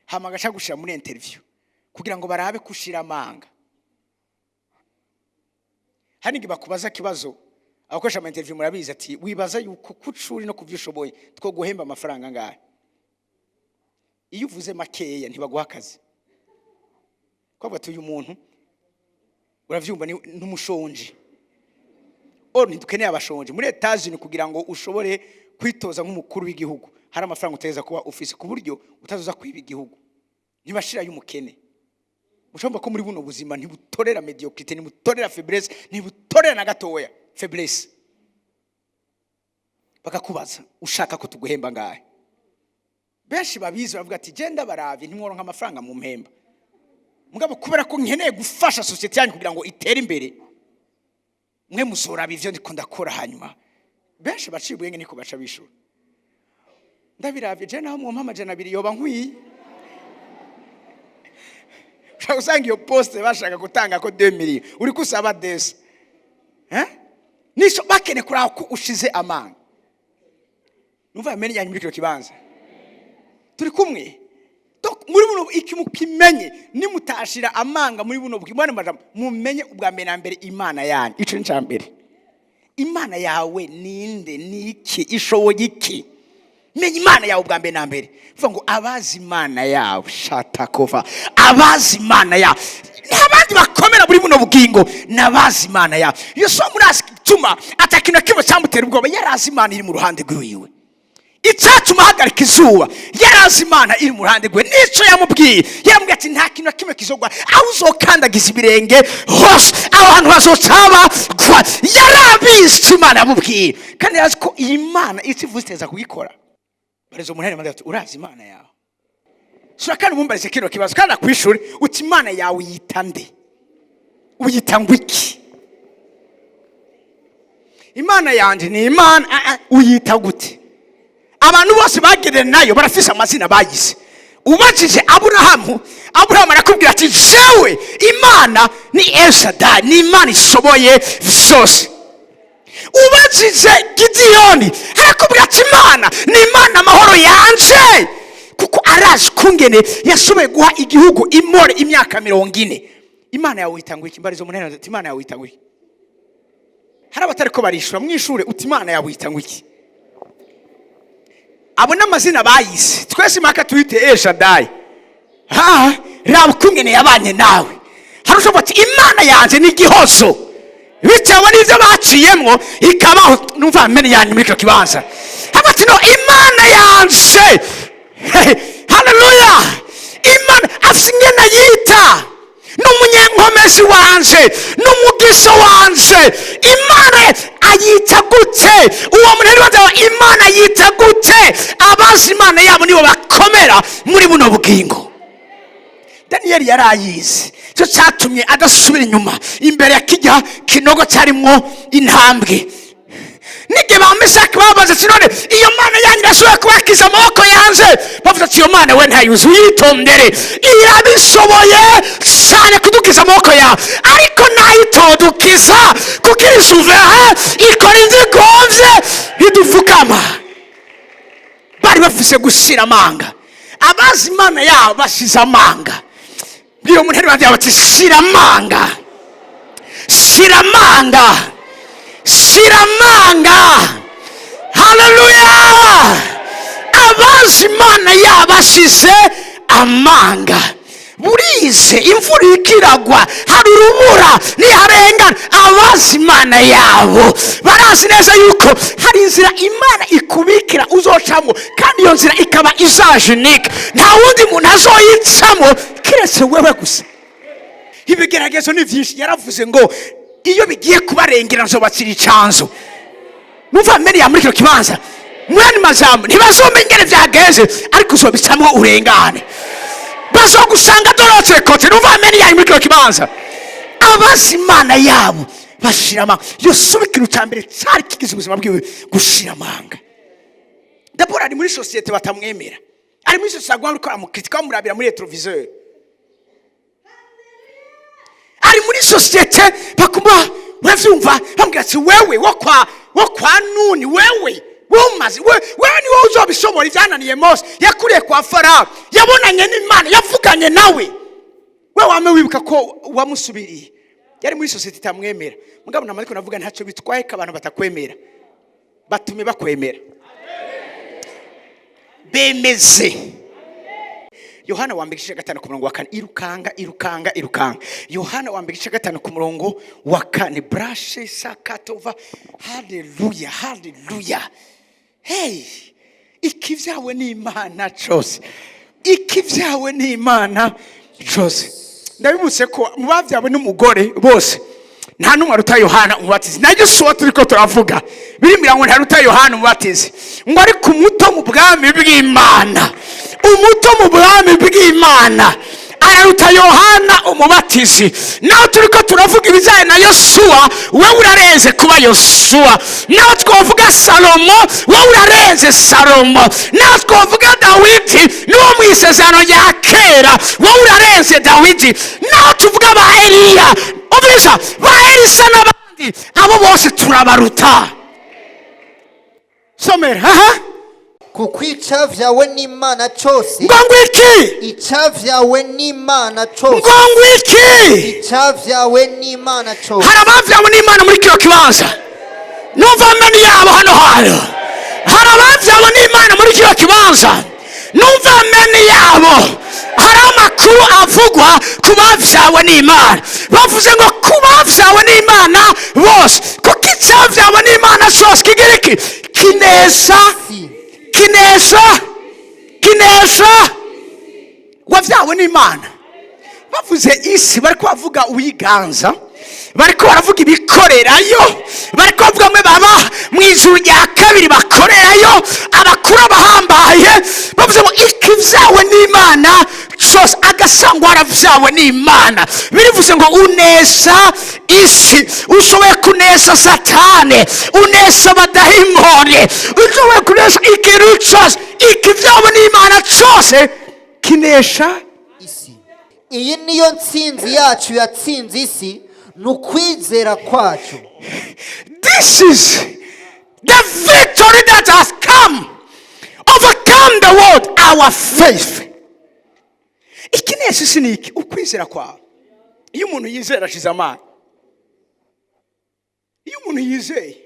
Speaker 1: hama agaca gushira muri interview kugira ngo barabe ko ushira amanga. Hari igihe bakubaza ikibazo, abakoresha ama interview murabizi, ati: "Wibaza yuko kucuri no kubyo ushoboye two guhemba amafaranga angahe?" Iyo uvuze makeya ntibaguha akazi. Twavuga ati: "Uyu muntu uravyumva n'umushonji." O ntidukeneye abashonji muri Etazini. Kugira ngo ushobore kwitoza nk'umukuru w'igihugu, hari amafaranga utegereza kuba ufise, ku buryo utazoza kwiba igihugu. Ntibashirayo umukene. Mushobora ko muri buno buzima ntibutorera médiocrité, ntibutorera faiblesse, ntibutorera na gatoya faiblesse. Bakakubaza: "Ushaka ko tuguhemba ngahe?" Benshi babizi baravuga ati: "Genda baravye, ntimworonka amafaranga mu mpemba, mugabo kubera ko nkeneye gufasha sosiyete yanyu kugira ngo itere imbere, mwe muzoraba ivyo ndiko ndakora." Hanyuma benshi baciye ubwenge niko baca bishura: "Ndabiravye je, naho mwompa 200 yoba nkwiye." Ushobora gusanga iyo poste bashaka gutanga ko 2 millions, uri kusaba desa, eh? Nico bakene kuraba ko ushize amanga. Numva amenye yanyu muri kino kibanza turi kumwe. Donc, muri buno iki mukimenye, nimutashira amanga muri buno bwana majambo, mumenye ubwa mbere na mbere Imana yanyu. Ico ni ca mbere. Imana yawe ninde? Niki? Ishoboye iki? Menya Imana yawe ubwa mbere na mbere. Vuga ngo abazi Imana yawe shatakova, abazi Imana yawe n'abandi bakomera muri buno bugingo n'abazi Imana yawe. Yosuwa murazi igituma atakintu na kimwe cyamutera ubwoba? Yarazi Imana iri mu ruhande rw'iwiwe. Icyatuma ahagarika izuba, yarazi Imana iri mu ruhande rwe. N'icyo yamubwiye, yaramubwiye ati: "Nta kintu na kimwe kizogwa, aho uzokandagiza ibirenge hose, aho hantu hazocaba gwa." Yarabizi icyo Imana yamubwiye, kandi yarazi ko iyi Mana icyo ivuze iteza kugikora. Bariza umuntu ati: "Urazi Imana yawe?" Sura kandi umumbarize kino kibazo, kandi akwishuri uti: "Imana yawe uyita nde? Uyita ngo iki?" "Imana yanjye ni Imana." Ah, ah, uyita gute? Abantu bose bagerera nayo barafise amazina bagize. Ubajije Aburahamu, Aburahamu arakubwira ati: "Jewe Imana ni Elshadai, ni Imana ishoboye vyose." Ubajije Gidiyoni, arakubwira ati: "Imana ni Imana amahoro yanje," kuko arazi kungene yashoboye guha igihugu imore imyaka 40. Imana yawe wita ngo iki? Mbarizo umunani ati: "Imana yawe wita ngo iki?" Hari abatari ko barishura mwishure, uti: "Imana yawe wita ngo iki?" Abo n'amazina bayise. Twese impaka tuyite Elshadai. Ha raba ukungene yabanye nawe. Hari ushobora ati: "Imana yanjye ni igihozo," bitewe n'ibyo baciyemwo ikabaho. Numva amene yanyu muri icyo kibanza. Haba ati: "No, Imana yanje." Haleluya! Imana afite ingene yita, n'umunyenkomezi wanje, n'umugisha wanje. Imana ayita gute? Uwo muntu rero, Imana yita gute? Abazi Imana yabo nibo bakomera muri buno bugingo. Daniyeli yari ayizi, cyo cyatumye adasubira inyuma imbere ya kijya kinogo cyarimwo intambwe. N'igihe ba Meshaki babaze ati: "None iyo Mana yanyu irashobora kubakiza amaboko yanje?" Bavuze ati: "Iyo Mana we ntayuzi, uyitondere, irabishoboye cyane kudukiza amaboko yawe, ariko nayitodukiza kuko iri souverain, ikora ibyo igombye, ntidupfukama." Bari bafise gushira amanga. Abazi Imana yabo bashize amanga. Bwira umuntu ari yawe ati: "Shiramanga, shiramanga, shiramanga." Haleluya! Abazi Imana yabashize amanga, burize, imvura ikiragwa, hari urubura, niharengana. Abazi Imana yabo barazi neza yuko hari inzira Imana ikubikira uzocamo, kandi iyo nzira ikaba izajinika, nta wundi muntu azoyicamo keretse wewe gusa. Ibigeragezo ni byinshi. Yaravuze ngo iyo bigiye kubarengera nzobacira icanzo. Numva mbere muri kino kibanza, mwene majambo, ntibazomenya ingene byagenze, ariko uzobicamwo urengane, bazogusanga dorotse kote. Numva mbere yayo muri kino kibanza, abazi Imana yabo bashira amanga. Yosuwa, ikintu cya mbere cyari kigize ubuzima bwiwe, gushira amanga. D'abord ari muri sosiyete batamwemera, ari muri sosiyete agomba gukora amukritika, bamurabira muri rétroviseur. Ari muri sosiyete bakuma uravyumva, bambwira ati: "Wewe wo kwa Nuni, wewe womaze wewe ni wowe uzobishobora ibyananiye Mose." Yakuriye kwa Farawo, yabonanye n'Imana, yavuganye nawe. We wame wibuka ko wamusubiriye. Yari muri sosiyete itamwemera. Mugabo namaze ariko navuga, ntacyo bitwaye ko abantu batakwemera, batume bakwemera, bemeze. Yohana wa mbere igice 5 ku murongo wa 4. Irukanga, irukanga, irukanga. Yohana wa mbere igice 5 ku murongo wa 4. Brashe sakatova. Haleluya, haleluya! Hey, ikivyawe n'Imana cose, ikivyawe n'Imana cose. Ndabibutse ko mu bavyawe n'umugore bose nta n'umwe aruta Yohana Umubatizi. Na Yosuwa turiko turavuga, birimbwira ngo ntaruta Yohana Umubatizi, ngo ariko umuto mu bwami bw'Imana, umuto mu bwami bw'Imana araruta Yohana Umubatizi. Naho turiko turavuga ibijyanye na Yosuwa, wowe urarenze kuba Yosuwa. Naho twavuga Salomo, wowe urarenze Salomo. Naho twavuga Dawidi n'uwo mu Isezerano rya Kera, wowe urarenze Dawidi. Naho tuvuga ba Eliya, ubwiza ba Elisa n'abandi, abo bose turabaruta. Somera aha.
Speaker 2: Kuko icavyawe n'Imana cose.
Speaker 1: Ngo ngwiki?
Speaker 2: Icavyawe n'Imana cose.
Speaker 1: Ngo ngwiki?
Speaker 2: Icavyawe n'Imana cose.
Speaker 1: Hari abavyawe n'Imana muri kino kibanza? Numva ameni yabo. Hano hantu hari abavyawe n'Imana muri kino kibanza? Numva ameni yabo. Hari amakuru avugwa ku bavyawe n'Imana. Bavuze ngo ku bavyawe n'Imana bose, kuko icyavyawe n'Imana cyose kigira iki? Kinesha.
Speaker 2: Si.
Speaker 1: Kinesha, kinesha. Wavyawe n'Imana, bavuze isi, bariko bavuga uwiganza, bariko baravuga ibikorerayo, bariko bavuga mwe baba mu ijuru rya kabiri bakorerayo, abakuru, abahambaye. Bavuze ngo ikivyawe n'Imana cyose, agasangwa waravyawe n'Imana, birivuze ngo unesha isi. Ushoboye kunesha Satani, unesha abadayimoni, ushoboye kunesha ikintu cyose. Ikivyawe n'Imana cyose kinesha
Speaker 2: isi. Iyi niyo ntsinzi yacu yatsinze isi, ni ukwizera kwacu.
Speaker 1: This is the victory that has come, overcome the world, our faith. Ikinesha isi ni iki? Ukwizera kwawe. Iyo umuntu yizera ashize amanga. Iyo umuntu yizeye,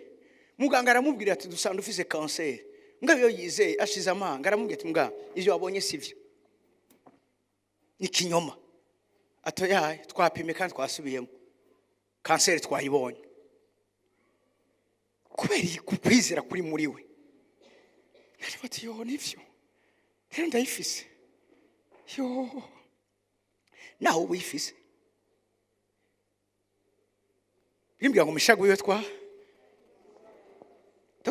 Speaker 1: muganga aramubwira ati: "Dusanga ufise kanseri." Mugabo iyo yizeye ashize amanga, aramubwira ati: "Muganga, ibyo wabonye si byo, ni ikinyoma." Atoyaye, twapimye kandi twasubiyemo, kanseri twayibonye. Kubera iyi kwizera kuri muri we, aravuga ati: "Yo, nivyo rero, ndayifise." Yo, nawe uba uyifise. Bimbwira ngo mishago iyo twa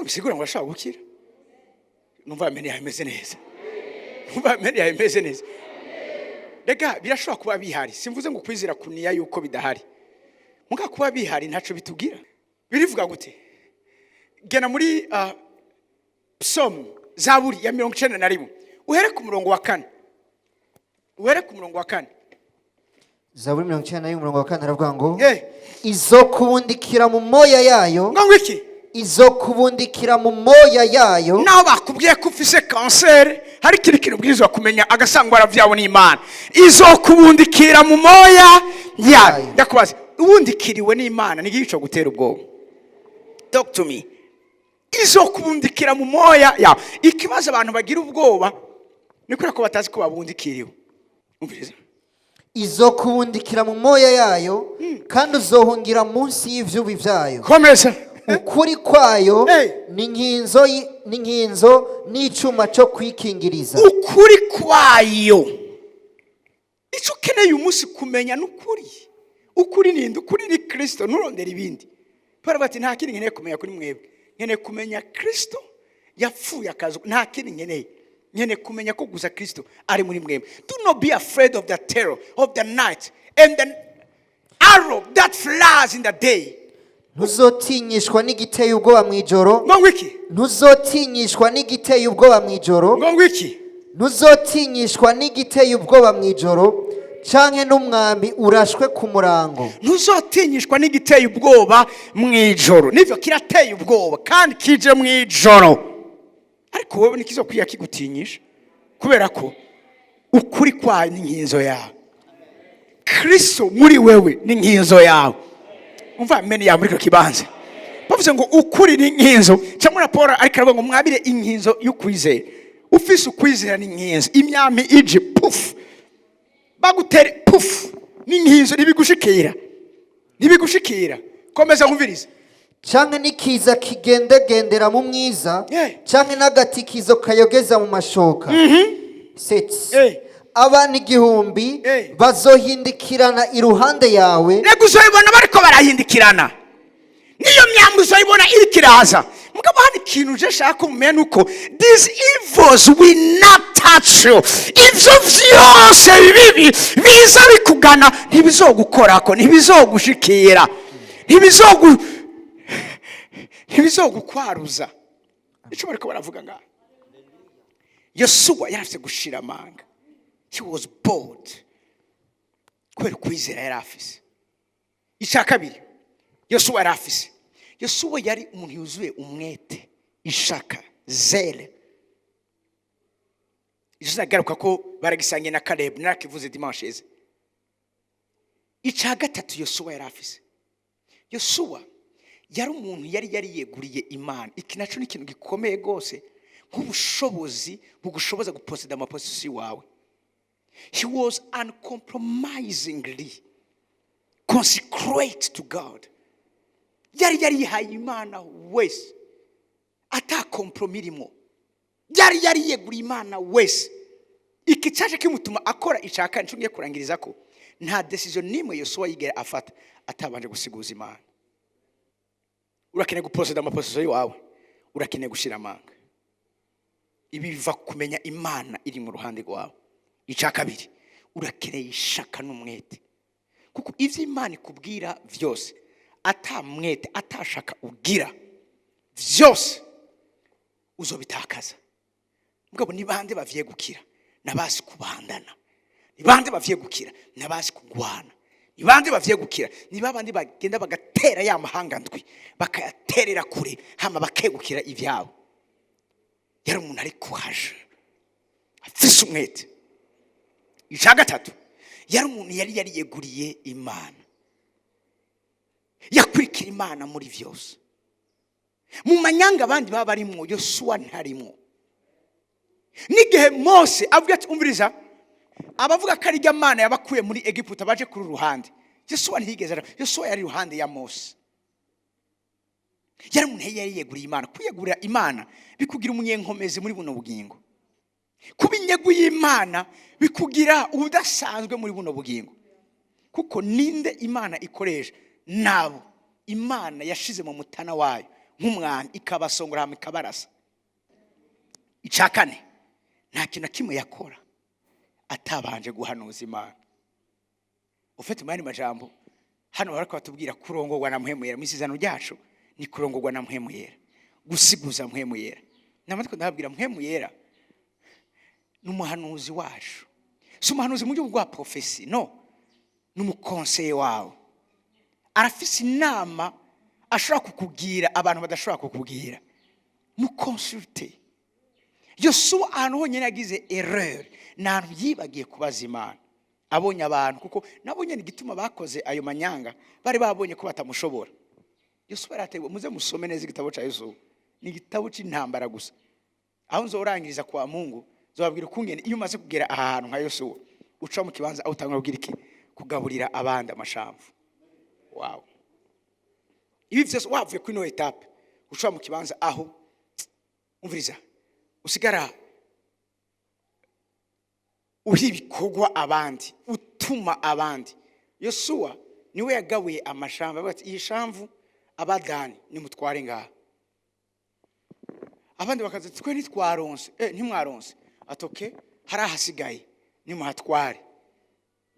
Speaker 1: bisigura ngo urashobora gukira. Numva amene yawe imeze neza, numva amene yawe imeze neza. Rega birashobora kuba bihari, simvuze ngo kwizera kuniya yuko bidahari. Muga kuba bihari ntaco bitubwira. Birivuga gute? Gena muri Psalm, Zaburi ya 91, uhere ku murongo wa 4, uhere ku murongo wa 4.
Speaker 2: Zaburi 91 umurongo wa 4 aravuga ngo:
Speaker 1: Eh.
Speaker 2: Izokubundikira mu moya yayo.
Speaker 1: Ngo ngwiki?
Speaker 2: Izokubundikira mu moya yayo.
Speaker 1: Naho bakubwiye ko ufise kanseri, hari ikindi kintu ubwirizwa kumenya: agasangwara vyawe n'Imana izokubundikira mu moya yayo.
Speaker 2: Yayo.
Speaker 1: Ndakubaza, ubundikiriwe n'Imana ni igihe gutera ubwoba? Talk to me. Izokubundikira mu moya yawe. Ikibazo abantu bagira ubwoba ni kubera ko batazi ko babundikiriwe. Umviriza.
Speaker 2: Izokubundikira mu moya yayo, kandi uzohungira munsi y'ivyubi vyayo.
Speaker 1: Komeza.
Speaker 2: Ukuri kwayo
Speaker 1: Hey.
Speaker 2: ni nkinzo n'icuma cyo kwikingiriza.
Speaker 1: Ukuri kwayo, icyo ukeneye uyu munsi kumenya ni ukuri. Ukuri ni nde? Ukuri ni Kirisito. Nturondere ibindi. Paul bati: "Nta kindi nkeneye kumenya kuri mwebwe, nkeneye kumenya Kirisito yapfuye akazu. Nta kindi nkeneye, nkeneye kumenya ko gusa Kirisito ari muri mwebwe." Do not be afraid of the terror of the night and the arrow that flies in the day.
Speaker 2: Ntuzotinyishwa n'igiteye ubwoba mu ijoro.
Speaker 1: Ngo ngwiki?
Speaker 2: Ntuzotinyishwa n'igiteye ubwoba mu ijoro.
Speaker 1: Ngo ngwiki?
Speaker 2: Ntuzotinyishwa n'igiteye ubwoba mu ijoro, canke n'umwambi urashwe ku murango.
Speaker 1: Ntuzotinyishwa n'igiteye ubwoba mu ijoro. Nivyo, kirateye ubwoba kandi kije mu ijoro, ariko wowe ntikizokwiye kigutinyisha, kubera ko ukuri kwayo ni nkinzo yawe. Kristo muri wewe ni nkinzo yawe. Umva mene yawe muri kino kibanza. Bavuze ngo ukuri ni nkinzo, cyangwa na Paul ariko aravuga ngo mwabire inkinzo y'ukwizera. Ufise ukwizera ni nkinzo. Imyami ije, pufu, bagutere, pufu, ni nkinzo, ntibigushikira, ntibigushikira. Komeza nkumvirize.
Speaker 2: Canke n'ikiza kigendegendera mu mwiza, canke n'agatikizo kayogeza mu mashoka. 6. Abantu 1000 bazohindikirana iruhande yawe.
Speaker 1: Reka, uzoyibona bariko barahindikirana, niyo myambi uzoyibona iriko iraza. Mugabo hano ikintu je shaka kumenya nuko these evils will not touch you. Ivyo vyose bibi biza bikugana ntibizogukorako, ntibizogushikira, ntibizogukwaruza. Ico bariko baravuga ngaha, Yosuwa yari afise gushira amanga. He was bold kubera ukwizera yari afise. Icya kabiri Yosuwa yari afise, Yosuwa yari umuntu yuzuye umwete, ishaka, zèle. Icyo nagaruka ko baragisangiye na Kalebu, narakivuze dimanche eze. Icya gatatu Yosuwa yari afise, Yosuwa yari umuntu yari yariyeguriye Imana. Iki nacyo ni ikintu gikomeye rwose, nk'ubushobozi bugushoboza guposeda ama possessions wawe. He was uncompromisingly consecrate to God. Yari yarihaye Imana wese, ata compromis irimo. Yari yariyeguriye Imana wese. Iki cyaje kimutuma akora icya kane ngiye kurangiriza ko: nta decision n'imwe Yosuwa yigera afata atabanje gusiguza Imana. Urakeneye guposeda ama possessions iwawe, urakeneye gushira amanga. Ibi biva kumenya Imana iri mu ruhande rwawe. Icya kabiri, urakeneye ishaka n'umwete, kuko ibyo Imana ikubwira byose, atamwete, atashaka ugira, byose uzobitakaza. Mugabo ni bande bavyegukira? Nabazi kubandana. Ni bande bavyegukira? Nabazi kugwana. Ni bande bavyegukira? Ni babandi bagenda bagatera ya mahanga ndwi, bakayaterera kure, hama bakegukira ivyabo. Yari umuntu ari kuhaje, afise umwete. Icya gatatu, yari umuntu yari yariyeguriye Imana, yakurikira Imana muri vyose. Mu manyanga abandi baba barimwo, Yosuwa ntarimwo. N'igihe Mose avuga ati: "Umviriza, abavuga ko ari Mana yabakuye muri Egiputa baje kuri uru ruhande," Yosuwa ntiyigeze aja. Yosuwa yari iruhande ya Mose. Yari umuntu yari yeguriye Imana. Kwiyegurira Imana bikugira umunyenkomezi muri buno bugingo. Kuba inyegu y'Imana bikugira ubudasanzwe muri buno bugingo, kuko ninde Imana ikoresha? Nabo Imana yashize mu mutana wayo nk'umwami, ikabasongora hama ikabarasa. Icya kane, nta kintu na kimwe yakora atabanje guhanuza Imana. Ufite mu yandi majambo, hano bariko batubwira kurongorwa na Mpwemu Yera. Mu isezerano ryacu ni kurongorwa na Mpwemu Yera, gusiguza Mpwemu Yera. Namatwe ndababwira, Mpwemu Yera ni umuhanuzi wacu. Si umuhanuzi mu buryo bwa prophétie, no, ni umu conseiller wawe. Arafise inama. Ashobora kukubwira abantu badashobora kukubwira. Muconsulte Yosuwa. Ahantu honyine yagize erreur ni ahantu yibagiye kubaza Imana abonye abantu, kuko nabo nyine igituma bakoze ayo manyanga bari babonye ko batamushobora. Yosuwa yaratewe. Muze musome neza igitabo cya Yosuwa, ni igitabo cy'intambara gusa. Aho nzorangiriza kwa Mungu, nzobabwira ukungene iyo umaze kugera aha hantu nka Yosuwa, uca mu kibanza aho utangura kubwira iki? Kugaburira abandi amashamvu. Wow, ibi byose wavuye kuri ino étape, uca mu kibanza aho, umviriza, usigara uha ibikorwa abandi, utuma abandi. Yosuwa niwe yagabuye amashamvu, avuga ati: "Iyi shamvu abadani nimutware ngaha." Abandi bakaza ati: "Twe ntitwaronse." Ntimwaronse atoke, hari ahasigaye, nimuhatware.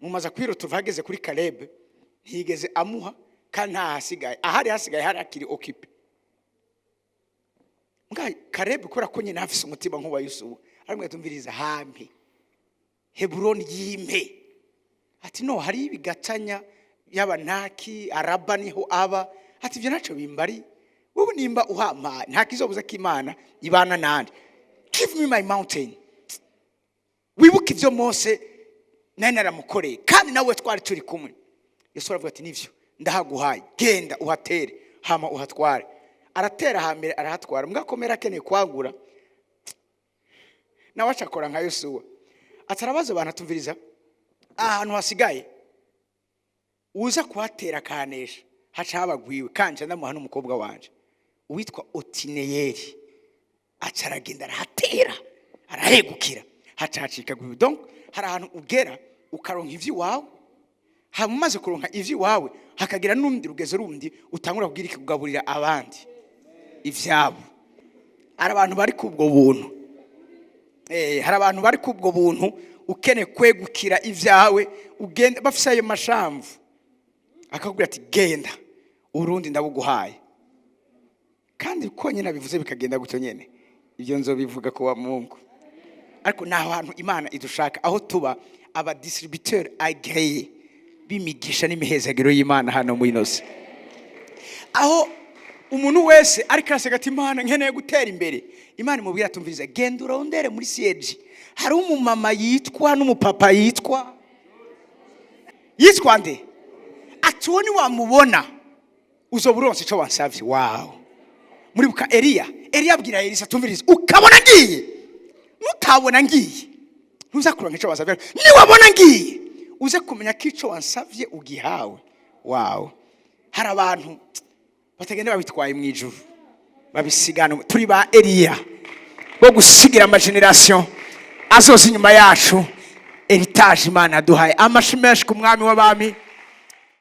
Speaker 1: Mumaze kwiruta, hageze kuri Kalebe ntiyigeze amuha, kandi ntahasigaye. Ahari hasigaye hari hakiri occupé. Mbwa Kalebe, kubera ko nyine afise umutima nk'uwa Yusufu, aramubwira ati: "Umviriza, hampe Heburoni yimpe." Ati: "No, hari ibigatanya y'Abanaki, Araba niho aba." Ati: "Ibyo ntacyo bimbari, wowe nimba uhampaye nta kizobuza ko Imana ibana nande. Give me my mountain. Wibuke ibyo Mose nari naramukoreye, kandi nawe twari turi kumwe." Yesu aravuga ati: "Nivyo, ndahaguhaye, genda uhatere hama uhatware." Aratera hambere, arahatwara. Mbwa akeneye kwagura, nawe acakora nka Yosuwa, atarabaza abantu, atumviriza, ahantu hasigaye uza kuhatera akahanesha haca habagwiwe, kanje ndamuha n'umukobwa wanje uwitwa Otineyeri. Aca aragenda, arahatera, arahegukira, haca hacika gwiwe. Donc hari ahantu ugera ukaronka ivy'iwawe, hama umaze kuronka ivy'iwawe hakagira n'urundi rugezo rundi utangura kubwira iki? Kugaburira abandi ivyabo. Hari abantu bari kubwo buntu. Hari abantu bari kubwo buntu, ukeneye kwegukira ibyawe, ugenda bafise ayo mashamvu, akakubwira ati: "Genda, urundi ndabuguhaye." Kandi ko nyine abivuze bikagenda gutyo nyene. Ibyo nzobivuga ko wa Mungu, ariko ni ahantu Imana idushaka, aho tuba abadistributeur agréé b'imigisha n'imihezagiro y'Imana hano muri ino si, aho umuntu wese ariko arasega ati: "Imana, nkeneye gutera imbere." Imana imubwira, atumviriza, genda urondere muri siège, hari umumama yitwa n'umupapa yitwa nde? Ati: "Uwo niwamubona uzoba uronse icyo wansavye." Wawe muribuka Eliya? Eliya abwira Elisa, atumviriza, ukabona ngiye, nutabona ngiye ntuza kuronka icyo wansavye. Niwabona ngiye, uze kumenya ko icyo wansavye ugihawe. Wawe, hari abantu batagenda babitwaye mu ijuru, babisigana. Turi ba Eliya bo gusigira amagénérations azoza inyuma yacu héritage Imana yaduhaye. Amashi menshi ku Mwami w'abami.